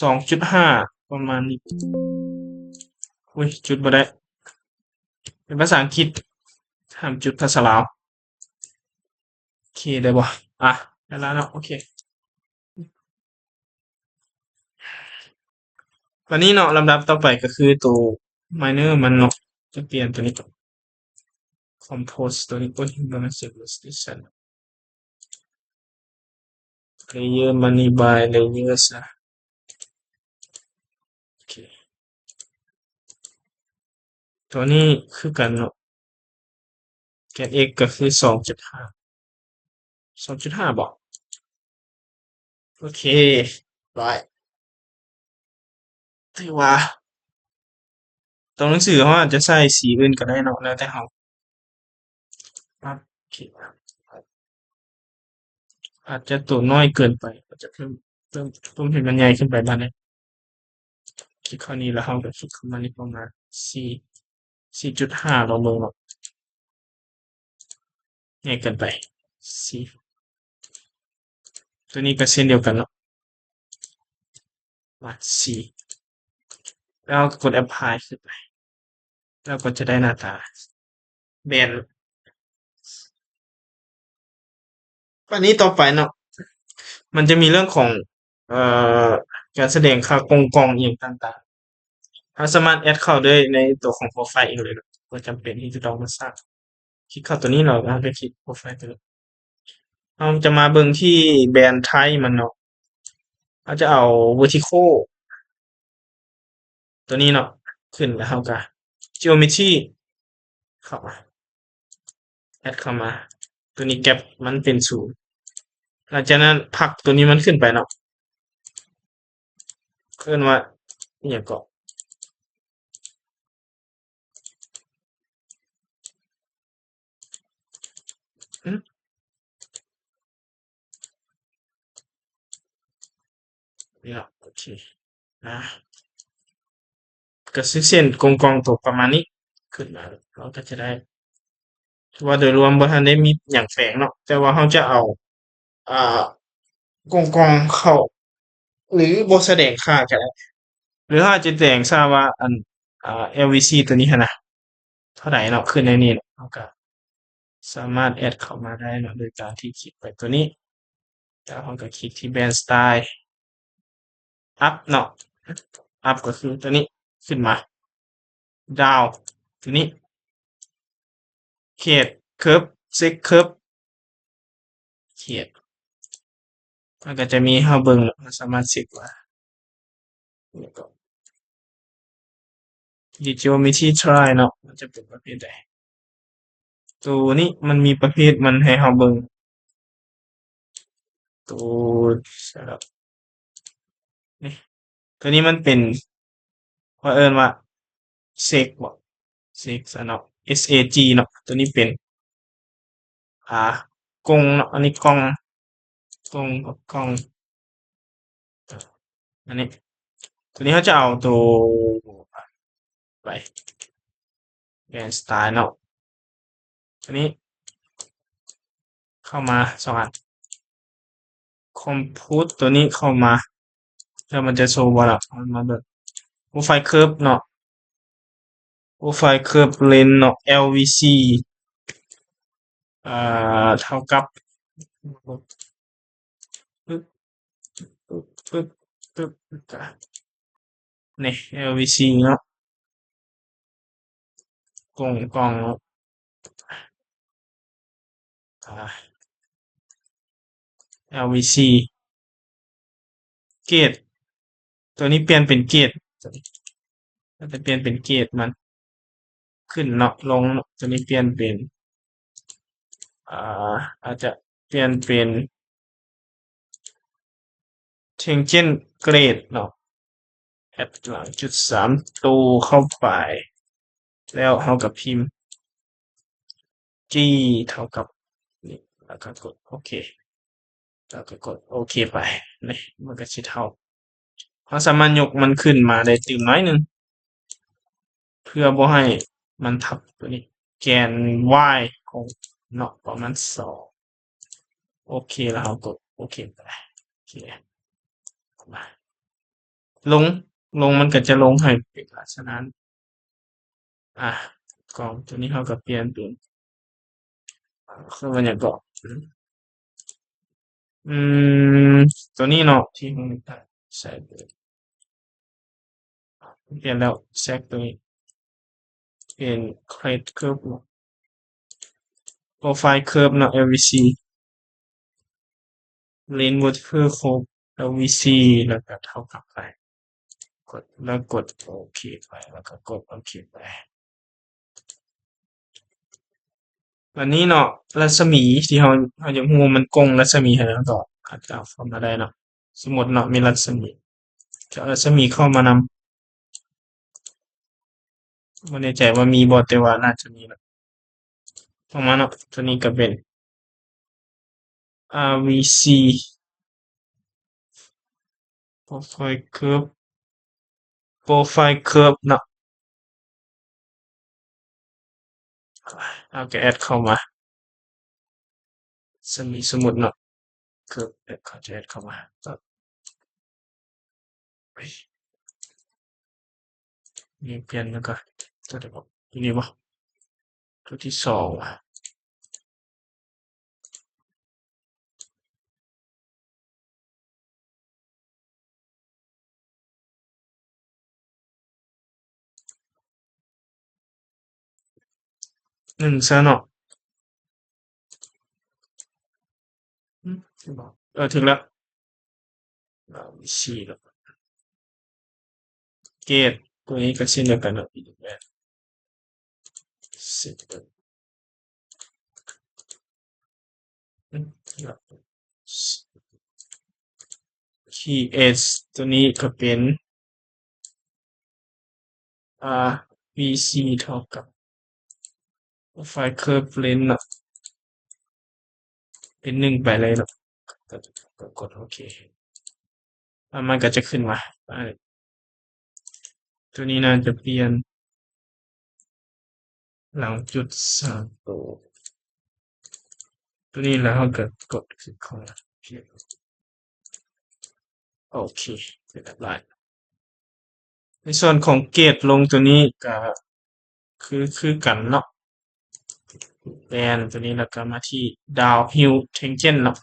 ສອງຈຸດຫ້າ ປະມານນີ້. ອຸ້ຍ ຈຸດບໍ່ໄດ້ ເປັນພາສາອັງກິດ ຫ້າມຈຸດພາສາລາວ. ໂອເຄ ໄດ້ບໍ່? ອ່ະ ໄດ້ແລ້ວເນາະ ໂອເຄ. ບາດນີ້ເນາະ ລຳດັບຕໍ່ໄປກໍຄືໂຕ minor ມັນເນາະ ຈະປ່ຽນໂຕນີ້ compose ໂຕນີ້ ໂອ້ຍ ບໍ່ແມ່ນ save station layer ມັນນີ້ by layer ຊະ. ໂອເຄ ໂຕນີ້ຄືກັນເນາະ ແກນ x ກໍຄື ສອງຈຸດຫ້າ ສອງຈຸດຫ້າ ບໍ? ໂອເຄ ໄດ້ ຖືວ່າ ຕົວໜັງສືເຮົາອາດຈະໃສ່ສີອື່ນກໍໄດ້ເນາະ ແລ້ວແຕ່ເຮົາ. ປັບ ໂອເຄ ອາດຈະໂຕນ້ອຍເກີນໄປ ອາດຈະເພີ່ມ ເພີ່ມ ເພີ່ມໃຫ້ມັນໃຫຍ່ຂຶ້ນໄປບາດໜຶ່ງ. ຄລິກເຂົ້ານີ້ ແລ້ວເຮົາກໍຄລິກເຂົ້າມານີ້ ປະມານສີ່ ສີ່ຈຸດຫ້າ ລອງເບິ່ງເນາະ ໃຫຍ່ເກີນໄປ ສີ່ ຕົວນີ້ກໍເຊັ່ນດຽວກັນເນາະ ມາ ສີ່ ແລ້ວກໍກົດ apply ຂຶ້ນໄປ ແລ້ວກໍຈະໄດ້ໜ້າຕາແບນ ບາດນີ້ຕໍ່ໄປເນາະ ມັນຈະມີເລື່ອງຂອງ ເອີ ການສະແດງຄ່າກ້ອງໆ ອີ່ຫຍັງຕ່າງໆ ເຮົາສາມາດແອັດເຂົ້າໄດ້ໃນຕົວຂອງໂປຣໄຟລ໌ເອງເລີຍເນາະ ບໍ່ຈຳເປັນທີ່ຈະຕ້ອງມາສ້າງ. ຄລິກເຂົ້າຕົວນີ້ເນາະ ເຮົາຈະຄລິກໂປຣໄຟລ໌ຕົວນີ້ ເຮົາຈະມາເບິ່ງທີ່ແບນໄທມັນເນາະ ເຮົາຈະເອົາ vertical ຕົວນີ້ເນາະ ຂຶ້ນ ແລ້ວເຮົາກໍ geometry ເຂົ້າມາ ແອັດເຂົ້າມາ ຕົວນີ້ gap ມັນເປັນສູນ ຫຼັງຈາກນັ້ນຜັກຕົວນີ້ມັນຂຶ້ນໄປເນາະ ເອີ້ນວ່າອີ່ຫຍັງເກາະ ອືມ ນີ້ເນາະ ໂອເຄ ອ່າ ກໍຊິເສັ້ນກ້ອງໆໂຕປະມານນີ້ຂຶ້ນມາ ເຮົາກໍຈະໄດ້ ຖືວ່າໂດຍລວມບໍ່ທັນໄດ້ມີຫຍັງແປງເນາະ ແຕ່ວ່າເຮົາຈະເອົາ ອ່າ ກ້ອງໆເຂົ້າ ຫຼືບໍ່ສະແດງຄ່າກໍໄດ້ ຫຼືເຮົາອາດຈະແຈ້ງຊະວ່າ ອັນ ອ່າ LVC ຕົວນີ້ຫັ້ນນະ ເທົ່າໃດເນາະ ຂຶ້ນໃນນີ້ເນາະ ເຮົາກໍສາມາດແອັດເຂົ້າມາໄດ້ເນາະ ໂດຍການທີ່ຄລິກໄປຕົວນີ້ ແລ້ວເຮົາກໍຄລິກທີ່ Band Style Up ເນາະ Up ກໍຄືຕົວນີ້ ຂຶ້ນມາ Down ຕົວນີ້ Create Curve Select Curve Create ມັນກໍຈະມີໃຫ້ເຮົາເບິ່ງ ເຮົາສາມາດເຊັກວ່າ ແລ້ວກໍ Geometry Triangle ເນາະ ມັນຈະເປັນປະເພດໃດ ໂຕນີ້ມັນມີປະເພດມັນໃຫ້ເຮົາເບິ່ງ ໂຕ ສຳລັບ ນີ້ ໂຕນີ້ມັນເປັນ ເຂົາເອີ້ນວ່າ Sag ບໍ Sag ຊະເນາະ S A G ເນາະ ໂຕນີ້ເປັນ ອ່າ ກົງເນາະ ອັນນີ້ກ່ອງ ກ່ອງ ກ່ອງ ອັນນີ້ ຕົວນີ້ເຮົາຈະເອົາໂຕໄປ Band Style ເນາະ ຕົວນີ້ເຂົ້າມາສອງອັນ Compose ຕົວນີ້ເຂົ້າມາ ແລ້ວມັນຈະໂຊບໍ່ລະ ເຮົາມາເບິ່ງ Profile Curve ເນາະ Profile Curve Length ເນາະ LVC ອ່າ ເທົ່າກັບ ປຶບ ປຶບ ປຶບ ປຶບ ນີ້ LVC ເນາະ ກົງ ກ່ອງເນາະ ອ່າ LVC Gauge ຕົວນີ້ປ່ຽນເປັນ Gauge ຕົວນີ້ ອາດຈະປ່ຽນເປັນ Gauge ມັນ ຂຶ້ນເນາະ ລົງເນາະ ຕົວນີ້ປ່ຽນເປັນ ອ່າ ອາດຈະປ່ຽນເປັນ Tangent Gauge ເນາະ ແອັດຫຼັງຈຸດສາມໂຕເຂົ້າໄປ ແລ້ວເຮົາກໍພິມ G ເທົ່າກັບນີ້ ແລ້ວກໍກົດໂອເຄ ແລ້ວກໍກົດໂອເຄໄປ ນີ້ ມັນກໍຊິເທົ່າ ເຮົາສາມາດຍົກມັນຂຶ້ນມາໄດ້ຕື່ມໜ້ອຍໜຶ່ງ ເພື່ອບໍ່ໃຫ້ມັນທັບຕົວນີ້ ແກນ Y ຂອງເນາະ ປະມານສອງ ໂອເຄ ແລ້ວເຮົາກົດໂອເຄໄປ ມາ ລົງ ລົງມັນກໍຈະລົງໃຫ້ເປັນລັກສະນະ ອາ ຂອງຕົວນີ້ເຮົາກໍປ່ຽນເປັນ ເອີ້ນວ່າຫຍັງເກາະ ອືມ ຕົວນີ້ເນາະ ທີ່ເຮົາໃສ່ ປ່ຽນແລ້ວ ແຊກຕົວນີ້ ເປັນ Create Curve ເນາະ Profile Curve ເນາະ LVC Line Vertical Curve LVC ແລ້ວກໍເທົ່າກັບໄປ ກົດ ແລ້ວກົດໂອເຄໄປ ແລ້ວກໍກົດໂອເຄໄປ. ບາດນີ້ເນາະ ລັດສະໝີທີ່ເຮົາ ເຮົາຢາກຮູ້ວ່າມັນກົງລັດສະໝີໃຫ້ເຮົາ ກໍອາດຈະເອົາເຂົ້າມາໄດ້ເນາະ. ສົມມຸດເນາະ ມີລັດສະໝີ ຈະເອົາລັດສະໝີເຂົ້າມານຳ ບໍ່ແນ່ໃຈວ່າມີບໍ່ ແຕ່ວ່າໜ້າຈະມີລະ ອອກມາເນາະ. ຕົວນີ້ກໍເປັນ RVC Profile Curve Profile Curve ເນາະ ເຮົາກໍແອັດເຂົ້າມາ ສະໝີ ສົມມຸດເນາະ Curve ເຮົາຈະແອັດເຂົ້າມາ ນີ້ປ່ຽນແລ້ວກໍຕົວໃດບໍ ຕົວນີ້ບໍ ຕົວທີສອງ ໜຶ່ງຊະເນາະ ເອີ ຖືກແລ້ວ ສີ່ແລ້ວ ເກດ ຕົວນີ້ກໍເຊັ່ນດຽວກັນເນາະ Create ຕົວນີ້ກໍເປັນ RVC ເທົ່າກັບ Profile Curve Length ເນາະ ເປັນໜຶ່ງໄປເລີຍເນາະ ກໍກົດໂອເຄ ແລ້ວມັນກໍຈະຂຶ້ນມາ ຕົວນີ້ໜ້າຈະປ່ຽນ ຫຼັງຈຸດສາມໂຕ ຕົວນີ້ແລ້ວເຮົາກໍກົດຄລິກເຂົ້າມາ ໂອເຄ ເປັນລຽບຮ້ອຍ. ໃນສ່ວນຂອງເກດລົງຕົວນີ້ກໍຄື ຄືກັນເນາະ ແບນຕົວນີ້ ແລ້ວກໍມາທີ່ Downhill Tangent ເນາະ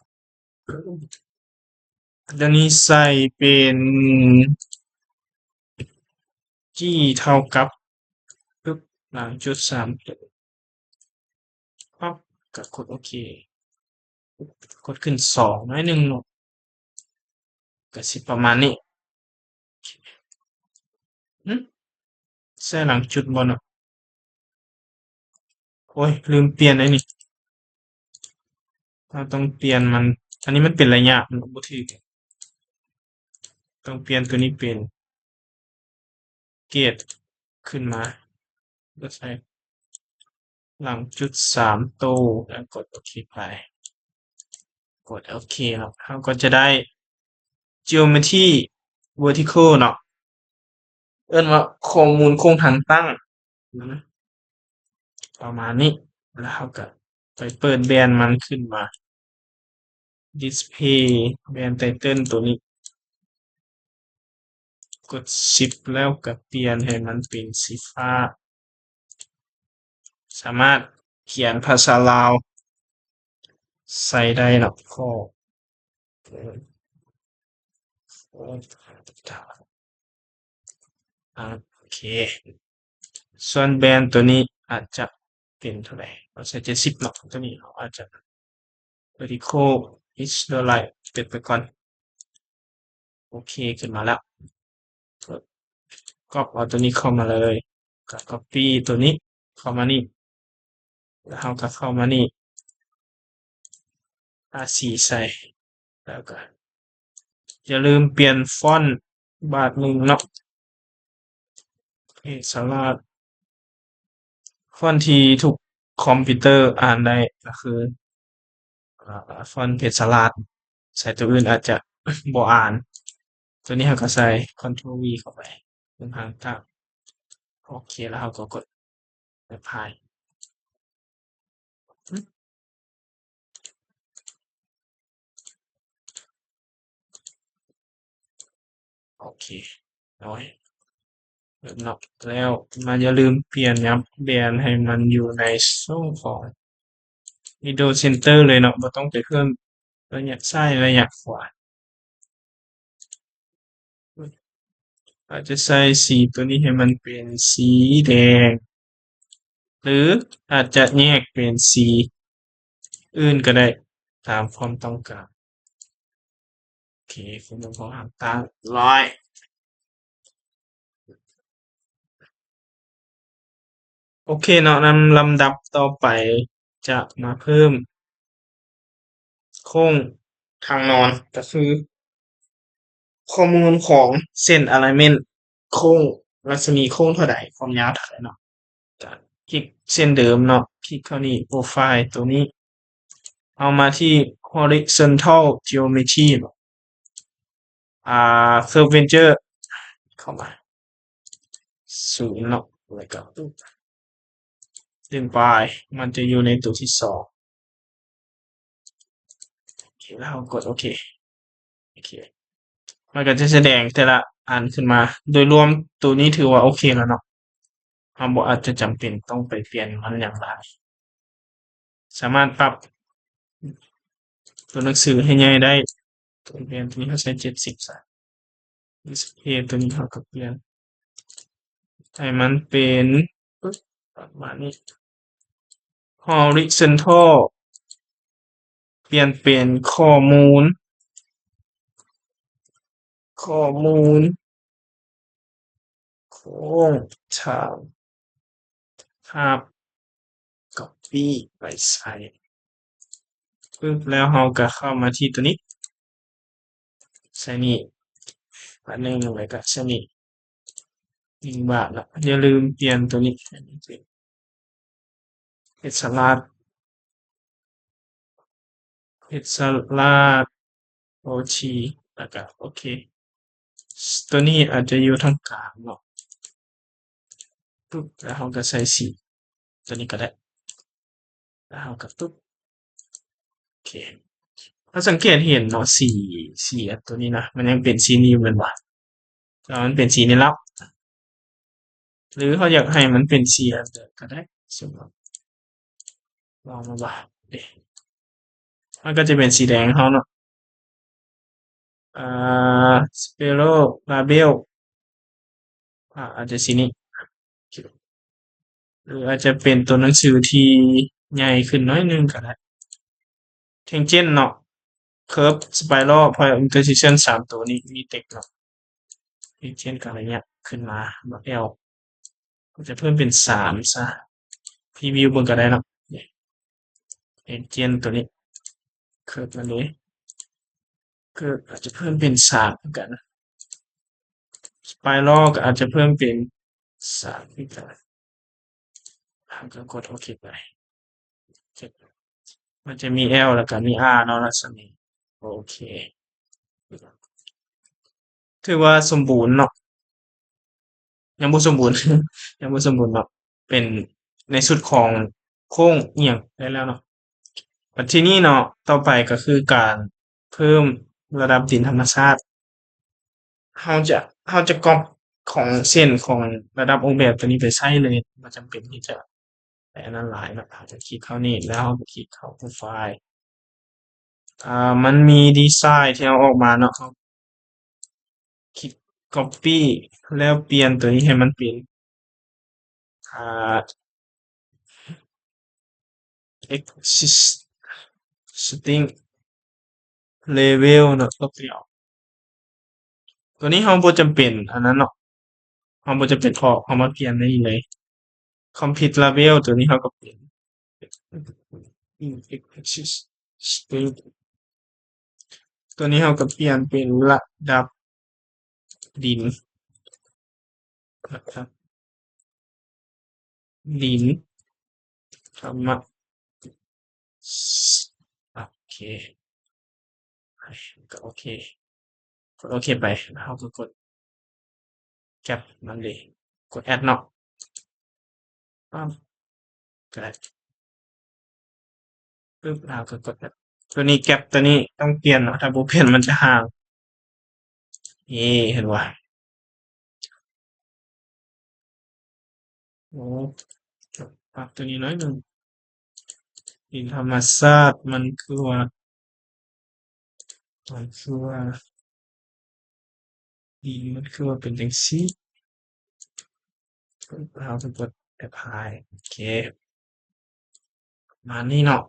ຕົວນີ້ໃສ່ເປັນ G ເທົ່າກັບ ປຶບ ຫຼັງຈຸດສາມໂຕ ປັບ ກໍກົດໂອເຄ ກົດຂຶ້ນສອງໜ້ອຍໜຶ່ງເນາະ ກໍຊິປະມານນີ້ ຫຶ ໃສ່ຫຼັງຈຸດບໍ່ເນາະ ໂອ້ຍ ລືມປ່ຽນໄດ໋ນີ້ ເຮົາຕ້ອງປ່ຽນມັນ ອັນນີ້ມັນເປັນໄລຍະ ມັນບໍ່ຖືກ ຕ້ອງປ່ຽນຕົວນີ້ເປັນ ເກດຂຶ້ນມາ ກໍໃສ່ຫຼັງຈຸດສາມໂຕ ແລ້ວກົດໂອເຄໄປ ກົດໂອເຄເນາະ ເຮົາກໍຈະໄດ້ Geometry Vertical ເນາະ ເອີ້ນວ່າຂໍ້ມູນໂຄງທາງຕັ້ງ ປະມານນີ້ ແລ້ວເຮົາກໍໄປເປີດແບນມັນຂຶ້ນມາ Display Band Title ຕົວນີ້ ກົດ Shift ແລ້ວກໍປ່ຽນໃຫ້ມັນເປັນສີຟ້າ ສາມາດຂຽນພາສາລາວໃສ່ໄດ້ເນາະ ຂໍ້ ອາ ໂອເຄ ສ່ວນແບນຕົວນີ້ອາດຈະເປັນເທົ່າໃດ ເຮົາໃສ່ເຈັດສິບເນາະ ຕົວນີ້ເຮົາອາດຈະ Vertical is the line ເປັນໄປກ່ອນ ໂອເຄ ຂຶ້ນມາແລ້ວ ກັອບເອົາຕົວນີ້ເຂົ້າມາເລີຍ ກໍ Copy ຕົວນີ້ເຂົ້າມານີ້ ແລ້ວເຮົາກໍເຂົ້າມານີ້ ທາສີໃສ່ ແລ້ວກໍຢ່າລືມປ່ຽນຟອນບາດໜຶ່ງເນາະ ເພດສະລາດ ຟອນທີ່ທຸກຄອມພິວເຕີອ່ານໄດ້ກໍຄື ອ່າ ຟອນເພດສະລາດ ໃສ່ຕົວອື່ນອາດຈະບໍ່ອ່ານ ຕົວນີ້ເຮົາກໍໃສ່ Ctrl V ເຂົ້າໄປ ເປັນຫາງຕາມ ໂອເຄ ແລ້ວເຮົາກໍກົດ Apply ອືມ ໂອ ໂອເຄ ເອົາໄວ້ເນາະ ແລ້ວມາ ຢ່າລືມປ່ຽນຫຍັບແບນໃຫ້ມັນຢູ່ໃນຊ່ອງຂອງ Windows Center ເລີຍເນາະ ບໍ່ຕ້ອງໄປເພີ່ມໄລຍະຊ້າຍໄລຍະຂວາ. ອາດຈະໃສ່ສີຕົວນີ້ໃຫ້ມັນເປັນສີແດງ ຫຼືອາດຈະແຍກເປັນສີອື່ນກໍໄດ້ ຕາມຄວາມຕ້ອງການ. ໂອເຄ ຄຸນຕ້ອງຫາງຕັ້ງຮ້ອຍ. ໂອເຄເນາະ ນຳລຳດັບຕໍ່ໄປຈະມາເພີ່ມໂຄ້ງທາງນອນ ກໍຄືຂໍ້ມູນຂອງເສັ້ນ alignment ໂຄ້ງ ລັດສະໝີໂຄ້ງເທົ່າໃດ ຄວາມຍາວເທົ່າໃດເນາະ. ກໍຄລິກເຊັ່ນເດີມເນາະ ຄລິກເຂົ້ານີ້ profile ຕົວນີ້ ເຮົາມາທີ່ horizontal geometry ເນາະ ອ່າ curvature ເຂົ້າມາ ສູນເນາະ ແລ້ວກໍດຶງໄປ ມັນຈະຢູ່ໃນຕົວທີສອງ. ໂອເຄ ແລ້ວເຮົາກົດໂອເຄ. ໂອເຄ ມັນກໍຈະສະແດງແຕ່ລະອັນຂຶ້ນມາ. ໂດຍລວມຕົວນີ້ຖືວ່າໂອເຄແລ້ວເນາະ. ເຮົາບໍ່ອາດຈະຈຳເປັນຕ້ອງໄປປ່ຽນມັນຫຍັງຫຼາຍ. ສາມາດປັບຕົວໜັງສືໃຫ້ໃຫຍ່ໄດ້. ຕົວປ່ຽນຕົວນີ້ເຮົາໃສ່ເຈັດສິບຊະ. Display ຕົວນີ້ເຮົາກໍປ່ຽນໃຫ້ມັນເປັນປະມານນີ້. Horizontal ປ່ຽນເປັນຂໍ້ມູນ ຂໍ້ມູນໂຄ້ງທາງຮາບ copy ໄປໃສ່ ປຶບ ແລ້ວເຮົາກໍເຂົ້າມາທີ່ຕົວນີ້ ໃສ່ນີ້ບາດໜຶ່ງ ແລ້ວກໍໃສ່ນີ້ໜຶ່ງບາດເນາະ. ຢ່າລືມປ່ຽນຕົວນີ້ ເຮັດສະຫຼາດ ເຮັດສະຫຼາດ ໂອທີ ແລ້ວກໍໂອເຄ. ຕົວນີ້ອາດຈະຢູ່ທາງກາງເນາະ ປຶບ ແລ້ວເຮົາກໍໃສ່ສີຕົວນີ້ກໍໄດ້ ແລ້ວເຮົາກໍປຶບ ໂອເຄ. ເຮົາສັງເກດເຫັນເນາະ ສີ ສີອັນຕົວນີ້ນະ ມັນຍັງເປັນສີນີ້ຢູ່ແມ່ນບໍ່? ແຕ່ວ່າມັນເປັນສີນີ້ແລ້ວ ຫຼືເຮົາຢາກໃຫ້ມັນເປັນສີອັນເດີມກໍໄດ້. ສົມມຸດ ລອງມາວ່າເດ ມັນກໍຈະເປັນສີແດງເຮົາເນາະ. ອ່າ Sparrow Label ອາ ອາດຈະສີນີ້ ຫຼືອາດຈະເປັນຕົວໜັງສືທີ່ໃຫຍ່ຂຶ້ນໜ້ອຍໜຶ່ງກໍໄດ້. Tangent ເນາະ Curve Spiral Point Intersection ສາມຕົວນີ້ມີ text ເນາະ. Tangent ກໍໄລຍະຂຶ້ນມາ L ກໍຈະເພີ່ມເປັນສາມຊະ. Preview ເບິ່ງກໍໄດ້ເນາະ. Tangent ຕົວນີ້ Curve ມັນເດ້ Curve ອາດຈະເພີ່ມເປັນສາມຄືກັນ. Spiral ກໍອາດຈະເພີ່ມເປັນສາມຄືກັນ. ເຮົາກໍກົດໂອເຄໄປ. ມັນຈະມີ L ແລ້ວກໍມີ R ເນາະ ລັດສະໝີ. ໂອເຄ ຖືວ່າສົມບູນເນາະ. ຍັງບໍ່ສົມບູນ ຍັງບໍ່ສົມບູນເນາະ. ເປັນໃນຊຸດຂອງໂຄ້ງອີ່ຫຍັງໄດ້ແລ້ວເນາະ. ບັດທີນີ້ເນາະ ຕໍ່ໄປກໍຄືການເພີ່ມລະດັບດິນທຳມະຊາດ. ເຮົາຈະ ເຮົາຈະກັອບຂອງເສັ້ນຂອງລະດັບອອກແບບຕົວນີ້ໄປໃຊ້ເລີຍ ບໍ່ຈຳເປັນທີ່ຈະໄປອັນນັ້ນຫຼາຍເນາະ. ເຮົາຈະຄລິກເຂົ້ານີ້ ແລ້ວເຮົາກໍຄລິກເຂົ້າໂປຣໄຟລ໌. ອ່າ ມັນມີດີໄຊທີ່ເຮົາອອກມາເນາະ. ເຮົາຄລິກ copy ແລ້ວປ່ຽນຕົວນີ້ໃຫ້ມັນເປັນ ອ່າ existing level ເນາະ. ຕົວນີ້ເຮົາບໍ່ຈຳເປັນອັນນັ້ນເນາະ ເຮົາບໍ່ຈຳເປັນອອກ ເຮົາມາປ່ຽນໃນນີ້ເລີຍ. Complete Level ຕົວນີ້ເຮົາກໍປ່ຽນ existing ຕົວນີ້ເຮົາກໍປ່ຽນເປັນລະດັບດິນ ລະດັບດິນທຳມະ ໂອເຄ ກໍໂອເຄ ກົດໂອເຄໄປ ແລ້ວເຮົາກໍກົດ gap ມັນເດ ກົດ add ເນາະ ປັບ ກໍໄດ້ ປຶບ ແລ້ວເຮົາກໍກົດ add ຕົວນີ້ gap ຕົວນີ້ຕ້ອງປ່ຽນເນາະ ຖ້າບໍ່ປ່ຽນມັນຈະຫ່າງ. ນີ້ ເຫັນບໍ່? ໂອ້ ປັບຕົວນີ້ໜ້ອຍໜຶ່ງ. ດິນທຳມະຊາດມັນຄືວ່າ ມັນຄືວ່າ ດິນມັນຄືວ່າເປັນຈັ່ງຊີ້. ເຮົາຈະກົດ Apply ໂອເຄ ປະມານນີ້ເນາະ.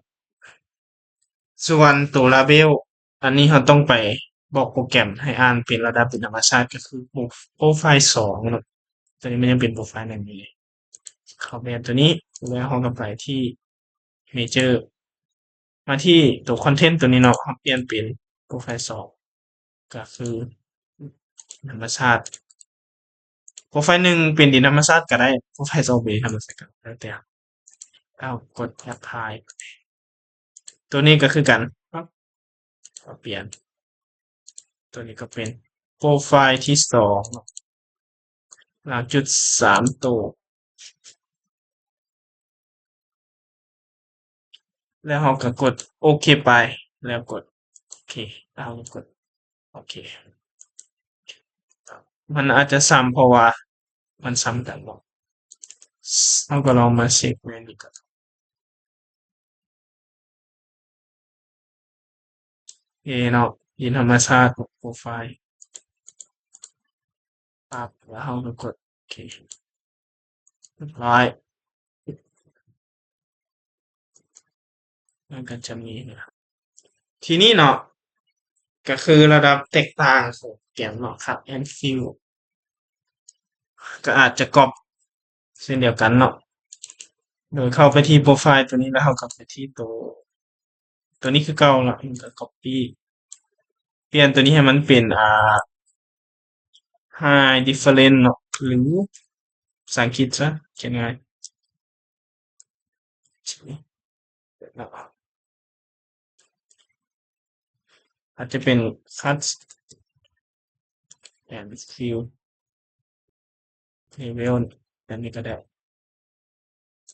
ສ່ວນຕົວ Label ອັນນີ້ເຮົາຕ້ອງໄປບອກໂປຣແກຣມໃຫ້ອ່ານເປັນລະດັບດິນທຳມະຊາດ ກໍຄືໂປຣໄຟລ໌ສອງເນາະ. ຕົວນີ້ມັນຍັງເປັນໂປຣໄຟລ໌ໜຶ່ງຢູ່ເດ. ເຂົ້າແບນຕົວນີ້ ແລ້ວເຮົາກໍໄປທີ່ Major ມາທີ່ຕົວ Content ຕົວນີ້ເນາະ, ເຮົາປ່ຽນເປັນໂປຣໄຟລ໌ສອງ ກໍຄືທຳມະຊາດ. ໂປຣໄຟລ໌ໜຶ່ງເປັນດິນທຳມະຊາດກໍໄດ້, ໂປຣໄຟລ໌ສອງເປັນດິນທຳມະຊາດກໍໄດ້, ແລ້ວແຕ່. ເອົາ ກົດ Apply ຕົວນີ້ກໍຄືກັນ, ປັບ ກໍປ່ຽນ. ຕົວນີ້ກໍເປັນໂປຣໄຟລ໌ທີສອງເນາະ, ລາວຈຸດສາມໂຕ. ແລ້ວເຮົາກໍກົດໂອເຄໄປ, ແລ້ວກົດໂອເຄ, ແລ້ວເຮົາກໍກົດໂອເຄ. ມັນອາດຈະຊ້ຳ ເພາະວ່າມັນຊ້ຳກັນເນາະ. ເຮົາກໍລອງມາເຊັກແມ່ນນີ້ກັນ. ເອເນາະ, ດິນທຳມະຊາດຂອງໂປຣໄຟລ໌ ປັບ ແລ້ວເຮົາກໍກົດໂອເຄ ຮຽບຮ້ອຍ. ມັນກໍຈະມີ ທີນີ້ເນາະ ກໍຄືລະດັບແຕກຕ່າງຂອງໂປຣແກຣມເນາະ, Cut and Fill ກໍອາດຈະກັອບເຊັ່ນດຽວກັນເນາະ, ໂດຍເຂົ້າໄປທີ່ໂປຣໄຟລ໌ຕົວນີ້ ແລ້ວເຮົາກໍໄປທີ່ໂຕ ຕົວນີ້ຄືເກົ່າລະ, ແລ້ວກໍກັອບປີ້ ປ່ຽນຕົວນີ້ໃຫ້ມັນເປັນ ອ່າ High Difference ເນາະ ຫຼື ພາສາອັງກິດຊະ ຂຽນງ່າຍ ອາດຈະເປັນ Cut and Fill Level ແບບນີ້ກໍໄດ້.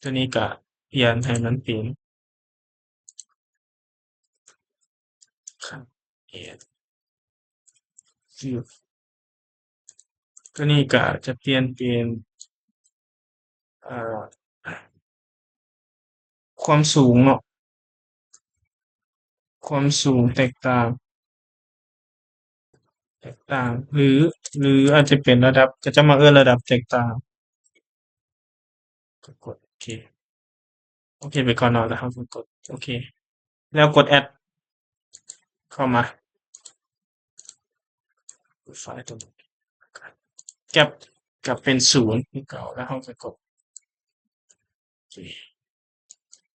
ຕົວນີ້ກະປ່ຽນໃຫ້ມັນເປັນ Cut and Fill. ຕົວນີ້ກະຈະປ່ຽນເປັນ ເອີ ຄວາມສູງເນາະ, ຄວາມສູງແຕກຕ່າງ ແຕກຕ່າງ ຫຼື ຫຼືອາດຈະເປັນລະດັບ, ເຂົາເຈົ້າມັກເອີ້ນລະດັບແຕກຕ່າງ. ກໍກົດໂອເຄ ໂອເຄໄປກ່ອນເນາະ, ແລ້ວເຮົາກໍກົດໂອເຄ ແລ້ວກົດ Add ເຂົ້າມາ ໄຟລ໌ຕົວນີ້ Gap ກໍເປັນສູນຄືເກົ່າ, ແລ້ວເຮົາກໍກົດ ໂອເຄ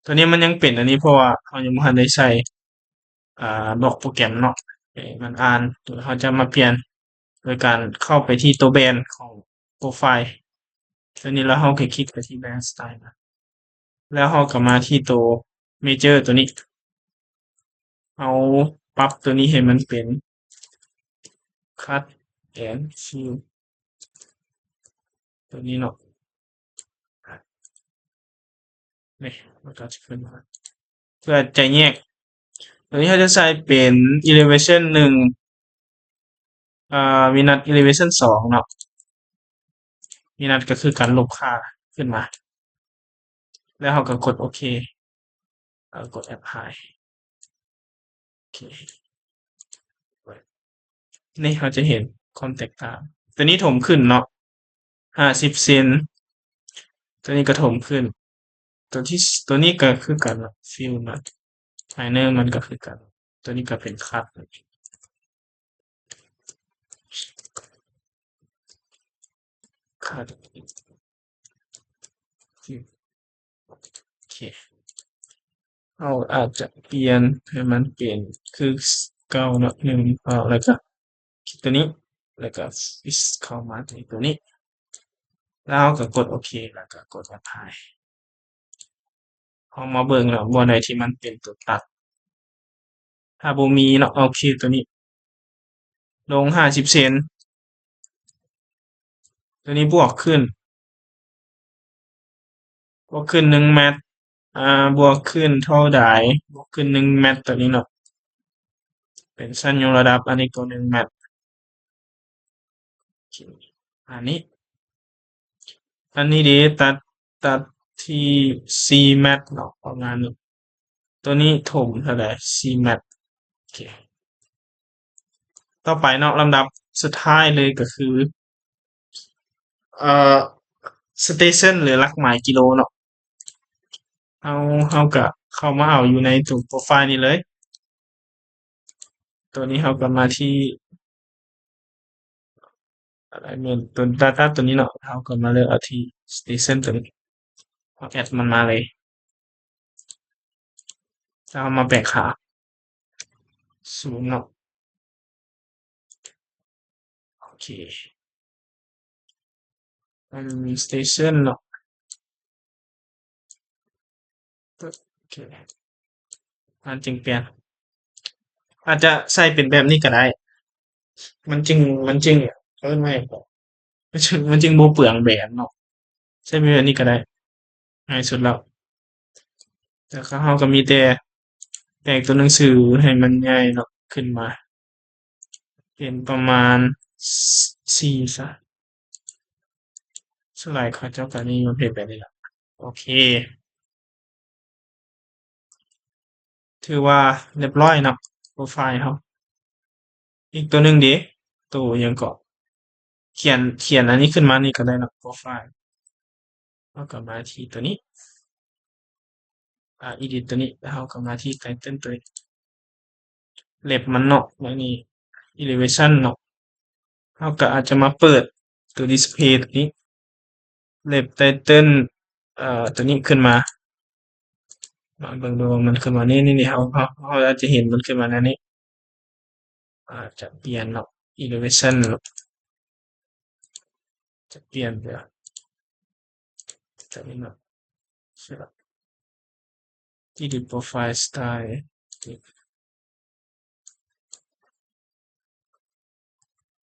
ຕົວນີ້ມັນຍັງເປັນອັນນີ້ ເພາະວ່າເຮົາຍັງບໍ່ທັນໄດ້ໃສ່ ອ່າ ບລັອກໂປຣແກຣມເນາະ ໃຫ້ມັນອ່ານ. ໂດຍເຮົາຈະມາປ່ຽນໂດຍການເຂົ້າໄປທີ່ຕົວ Brand ຂອງໂປຣໄຟລ໌ຕົວນີ້ ແລ້ວເຮົາກໍຄລິກໄປທີ່ Brand Style ນະ, ແລ້ວເຮົາກໍມາທີ່ຕົວ Major ຕົວນີ້, ເຮົາປັບຕົວນີ້ໃຫ້ມັນເປັນ Cut and Fill ຕົວນີ້ເນາະ. ນີ້ ມັນກໍຈະຂຶ້ນມາ ເພື່ອຈະແຍກ ຕົວນີ້ເຮົາຈະໃສ່ເປັນ Elevation ໜຶ່ງ ອ່າ Minus Elevation ສອງເນາະ, Minus ກໍຄືການລົບຄ່າຂຶ້ນມາ ແລ້ວເຮົາກໍກົດໂອເຄ ແລ້ວກົດ Apply. ໂອເຄ ນີ້ເຮົາຈະເຫັນຄວາມແຕກຕ່າງ, ຕົວນີ້ຖົມຂຶ້ນເນາະ ຫ້າສິບເຊັນ, ຕົວນີ້ກໍຖົມຂຶ້ນ, ຕົວທີ່ ຕົວນີ້ກໍຄືກັນເນາະ Fill ນະ Liner ມັນກໍຄືກັນ, ຕົວນີ້ກໍເປັນ Cut Cut ໂອເຄ ເຮົາອາດຈະປ່ຽນໃຫ້ມັນເປັນຄືເກົ່າເນາະ ໜຶ່ງ ເອົາ ແລ້ວກໍຄລິກຕົວນີ້ ແລ້ວກໍ Fill ເຂົ້າມາທີ່ຕົວນີ້ ແລ້ວເຮົາກໍກົດໂອເຄ ແລ້ວກໍກົດ Apply. ເຮົາມາເບິ່ງເນາະ ບ່ອນໃດທີ່ມັນເປັນຕົວຕັດ, ຖ້າບໍ່ມີເນາະ ໂອເຄ ຕົວນີ້ລົງຫ້າສິບເຊັນ, ຕົວນີ້ບວກຂຶ້ນ ບວກຂຶ້ນໜຶ່ງແມັດ, ອ່າ ບວກຂຶ້ນເທົ່າໃດ? ບວກຂຶ້ນໜຶ່ງແມັດ ຕົວນີ້ເນາະ ເປັນຊັ້ນຍົກລະດັບ, ອັນນີ້ກໍໜຶ່ງແມັດ. ເຄ ອັນນີ້ ອັນນີ້ເດ ຕັດ ຕັດທີ່ສີ່ແມັດເນາະ ປະມານນີ້. ຕົວນີ້ຖົມເທົ່າໃດ? ສີ່ແມັດ. ໂອເຄ ຕໍ່ໄປເນາະ ລຳດັບສຸດທ້າຍເລີຍກໍຄື ເອີ ສະເຕຊັນ ຫຼື ຫຼັກໝາຍກິໂລເນາະ. ເຮົາ ເຮົາກະເຂົ້າມາເອົາຢູ່ໃນຕົວໂປຣໄຟລ໌ນີ້ເລີຍ. ຕົວນີ້ເຮົາກໍມາທີ່ ອາໄລເມັນ ຕົວດາຕ້າຕົວນີ້ເນາະ ເຮົາກໍມາເລືອກເອົາທີ່ສະເຕຊັນຕົວນີ້ ເຮົາແອັດມັນມາເລີຍ ແລ້ວເຮົາມາແບ່ງຄ່າສູນເນາະ. ໂອເຄ ອັນສະເຕຊັນເນາະ ໂອເຄ ມັນຈຶ່ງປ່ຽນ ອາດຈະໃສ່ເປັນແບບນີ້ກໍໄດ້ ມັນຈຶ່ງ ມັນຈຶ່ງ ເອີ້ນວ່າຫຍັງເກາະ ມັນຈຶ່ງ ມັນຈຶ່ງບໍ່ເປືອງແບນເນາະ. ໃສ່ແບບນີ້ກໍໄດ້ ງ່າຍສຸດແລ້ວ. ແລ້ວກໍເຮົາກໍມີແຕ່ແຕ່ງຕົວໜັງສືໃຫ້ມັນໃຫຍ່ເນາະ ຂຶ້ນມາ ເປັນປະມານ ສ- ສີ່ຊະ. ສ່ວນຫຼາຍເຂົາເຈົ້າກໍນິຍົມເຮັດແບບນີ້ລະ. ໂອເຄ ຖືວ່າຮຽບຮ້ອຍເນາະ ໂປຣໄຟລ໌ເຮົາ. ອີກຕົວໜຶ່ງເດ ໂຕຫຍັງເກາະ ຂຽນ ຂຽນອັນນີ້ຂຶ້ນມານີ້ກໍໄດ້ເນາະ ໂປຣໄຟລ໌. ເຮົາກໍມາທີ່ຕົວນີ້ ອາ ເອດິດຕົວນີ້ ແລ້ວເຮົາກໍມາທີ່ໄຕເຕິນຕົວນີ້ ເລັບມັນເນາະ ແລ້ວນີ້ເອລິເວຊັນເນາະ. ເຮົາກໍອາດຈະມາເປີດຕົວດິສເພລຕົວນີ້ ເລັບໄຕເຕິນ ເອີ ຕົວນີ້ຂຶ້ນມາ ມາເບິ່ງດູວ່າມັນຂຶ້ນມາ ນີ້ ນີ້ ນີ້ ເຮົາ ເຮົາ ເຮົາອາດຈະເຫັນມັນຂຶ້ນມາແນວນີ້. ອາດຈະປ່ຽນເນາະ ເອລິເວຊັນເນາະ ຈະປ່ຽນເປັນຕົວນີ້ເນາະ ເປັນໂປຣໄຟລ໌ສະໄຕລ໌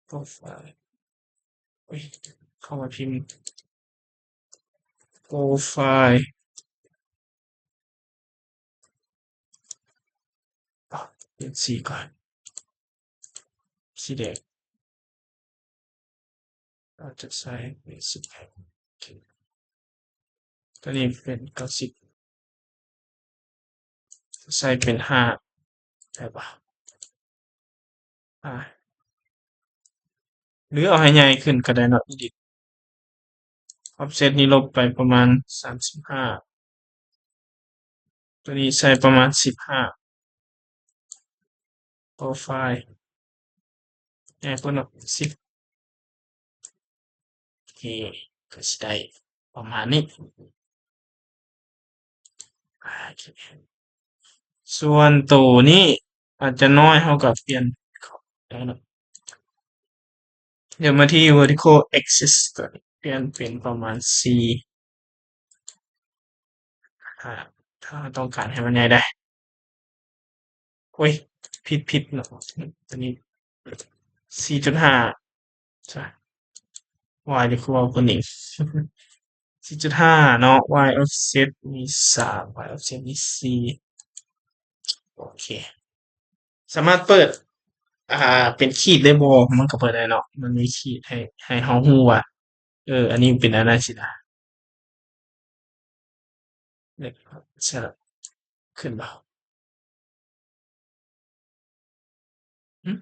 ໂປຣໄຟລ໌ ເອີຍ ເຂົ້າມາພິມ ໂປຣໄຟລ໌ ປ່ຽນສີກ່ອນ ສີແດງ ອາດຈະໃສ່ເປັນສິບແປດ ໂອເຄ ຕົວນີ້ເປັນເກົ້າສິບ ໃສ່ເປັນຫ້າ ໄດ້ປະ? ອາ ຫຼືເອົາໃຫ້ໃຫຍ່ຂຶ້ນກໍໄດ້ເນາະ ເອດິດ ອອຟເຊັດນີ້ລົບໄປປະມານສາມສິບຫ້າ ຕົວນີ້ໃສ່ປະມານສິບຫ້າ ໂປຣໄຟລ໌ ໃຫຍ່ກວ່າເນາະ ສິບ ໂອເຄ ກໍຊິໄດ້ປະມານນີ້. ໂອເຄ ສ່ວນໂຕນີ້ອາດຈະນ້ອຍ ເຮົາກໍປ່ຽນໄດ້ເນາະ. ດຽວມາທີ່ເວີທິຄໍແອັກຊິສ ກໍປ່ຽນເປັນປະມານສີ່ ຖ້າ ຖ້າເຮົາຕ້ອງການໃຫ້ມັນໃຫຍ່ໄດ້. ໂອ້ຍ ຜິດ ຜິດເນາະ ຕົວນີ້ສີ່ຈຸດຫ້າຊະ ວາຍ ເດ ຄືເວົ້າຕົວນີ້ ສີ່ຈຸດຫ້າເນາະ ວາຍອອຟເຊັດມີສາມ ວາຍອອຟເຊັດມີສີ່ ໂອເຄ ສາມາດເປີດ ອ່າ ເປັນຂີດໄດ້ບໍ່? ມັນກໍເປີດໄດ້ເນາະ ມັນມີຂີດໃຫ້ ໃຫ້ເຮົາຮູ້ວ່າ ເອີ ອັນນີ້ເປັນອັນນັ້ນຊີ້ນະ. ເນັກ ສະລັບ ຂຶ້ນບໍ່? ຫຶ?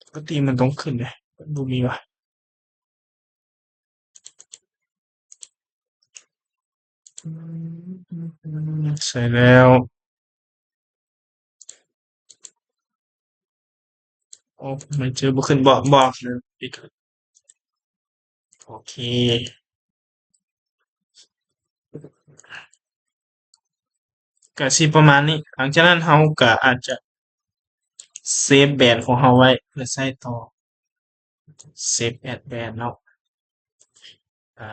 ປົກກະຕິມັນຕ້ອງຂຶ້ນເດ້ ບໍ່ມີຫວາ? ອືມ ໃສ່ແລ້ວ. ໂອ້ ມັນຈື່ບໍ່ຂຶ້ນ ບອກ ບອກ ໂອເຄ ກະຊິປະມານນີ້. ຫຼັງຈາກນັ້ນເຮົາກະອາດຈະເຊບແບນຂອງເຮົາໄວ້ເພື່ອໃຊ້ຕໍ່ ເຊບແອັດແບນເນາະ ອາ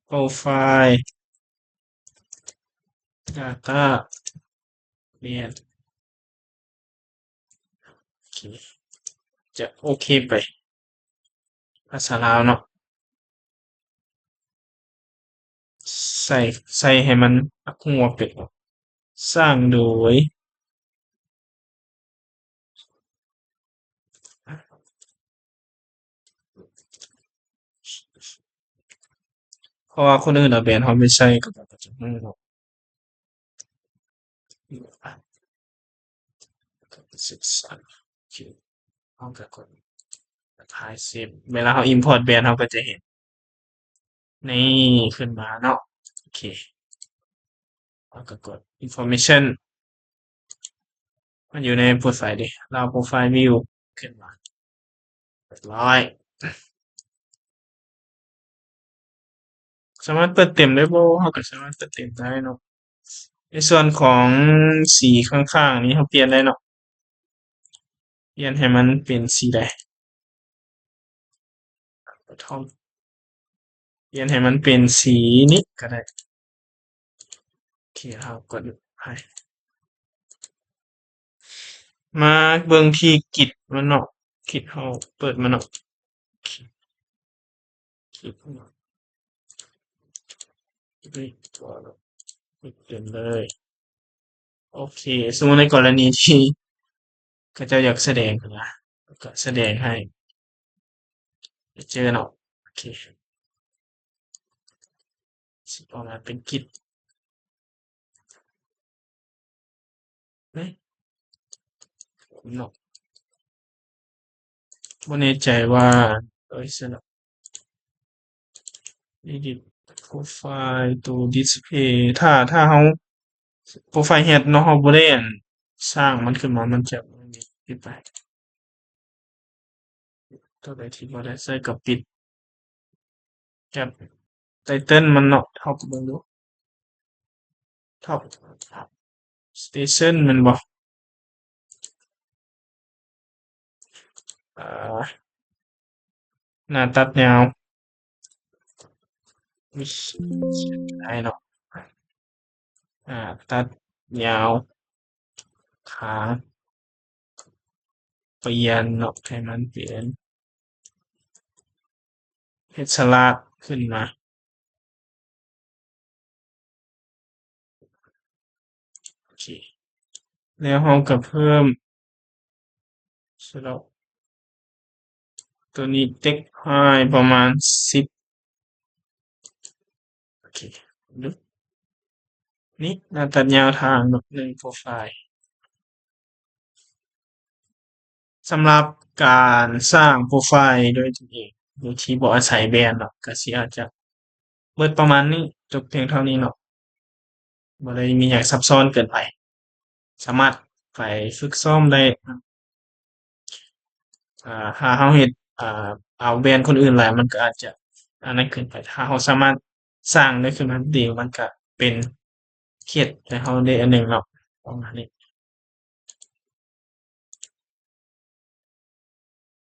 ໂປຣໄຟລ໌ ດາຕ້າ ແບນ ໂອເຄ ຈະໂອເຄໄປ ພາສາລາວເນາະ ໃສ່ ໃສ່ໃຫ້ມັນຮັກຮູ້ວ່າເປັນ ສ້າງໂດຍ ະວ່າຄົນອື່ນເອົາແບຣນເຮົາໄປໃຊ້ ເຂົາເຈົ້າກໍຈະຮູ້ເນາະ. ເຮົາກໍກົດ Archive Save ເວລາເຮົາ import ແບຣນ ເຮົາກໍຈະເຫັນ ນີ້ຂຶ້ນມາເນາະ. ໂອເຄ ເຮົາກໍກົດ Information ມັນຢູ່ໃນ Profile ເດ້ Allow Profile View ຂຶ້ນມາ ຮຽບຮ້ອຍ. ສາມາດເປີດເຕັມໄດ້ບໍ່? ເຮົາກໍສາມາດເປີດເຕັມໄດ້ເນາະ. ໃນສ່ວນຂອງສີຂ້າງໆນີ້ ເຮົາປ່ຽນໄດ້ເນາະ. ປ່ຽນໃຫ້ມັນເປັນສີໃດ? ປະທອມ ປ່ຽນໃຫ້ມັນເປັນສີນີ້ກໍໄດ້. ໂອເຄ ເຮົາກົດໃຫ້ ມາເບິ່ງທີ່ Grid ມັນເນາະ. Grid ເຮົາເປີດມັນເນາະ. Grid ເຕັມເລີຍ. ໂອເຄ ສົມມຸດໃນກໍລະນີທີ່ເຂົາເຈົ້າຢາກສະແດງຫັ້ນນະ ກໍສະແດງໃຫ້ເຈີເນາະ. ໂອເຄ ຊິອອກມາເປັນ Grid ເນາະ. ບໍ່ແນ່ໃຈວ່າ ເອີຍ ຊັ້ນເນາະ Edit Profile to Display ຖ້າ ຖ້າເຮົາ Profile Head ເນາະ ເຮົາບໍ່ໄດ້ ອັນ ສ້າງມັນຂຶ້ນມາ ມັນຈະ ເຮັດໄປ ຕົວໃດທີ່ບໍ່ໄດ້ໃຊ້ກໍປິດ ກັບ Title ມັນເນາະ. Top ເບິ່ງດູ Top Station ແມ່ນບໍ່? ອາ ໜ້າຕັດຍາວ ໄດ້ເນາະ. ອາ ຕັດຍາວ ຫາງ ປ່ຽນເນາະ ໃຫ້ມັນເປັນ ເຮັດສະຫຼາກຂຶ້ນມາ. ໂອເຄ ແລ້ວເຮົາກໍເພີ່ມ ສະລັບ ຕົວນີ້ Text Height ປະມານສິບ. ໂອເຄ ນີ້ ໜ້າຕັດຍາວທາງໜຶ່ງ Profile. ສຳລັບການສ້າງໂປຣໄຟລ໌ໂດຍຕົນເອງ ໂດຍທີ່ບໍ່ອາໄສແບຣນເນາະ ກະຊິອາດຈະເບິດປະມານນີ້ ຈົບພຽງເທົ່ານີ້ເນາະ ບໍ່ໄດ້ມີຫຍັງຊັບຊ້ອນເກີນໄປ. ສາມາດໄປຝຶກຊ້ອມໄດ້. ອາ ຖ້າເຮົາເຮັດ ອາ ເອົາແບຣນຄົນອື່ນຫຼາຍ ມັນກໍອາດຈະອັນນັ້ນເກີນໄປ. ຖ້າເຮົາສາມາດສ້າງໄດ້ຂຶ້ນມາເອງ ມັນກະເປັນເຂດໃຫ້ເຮົາໄດ້ອັນໜຶ່ງເນາະ ປະມານນີ້.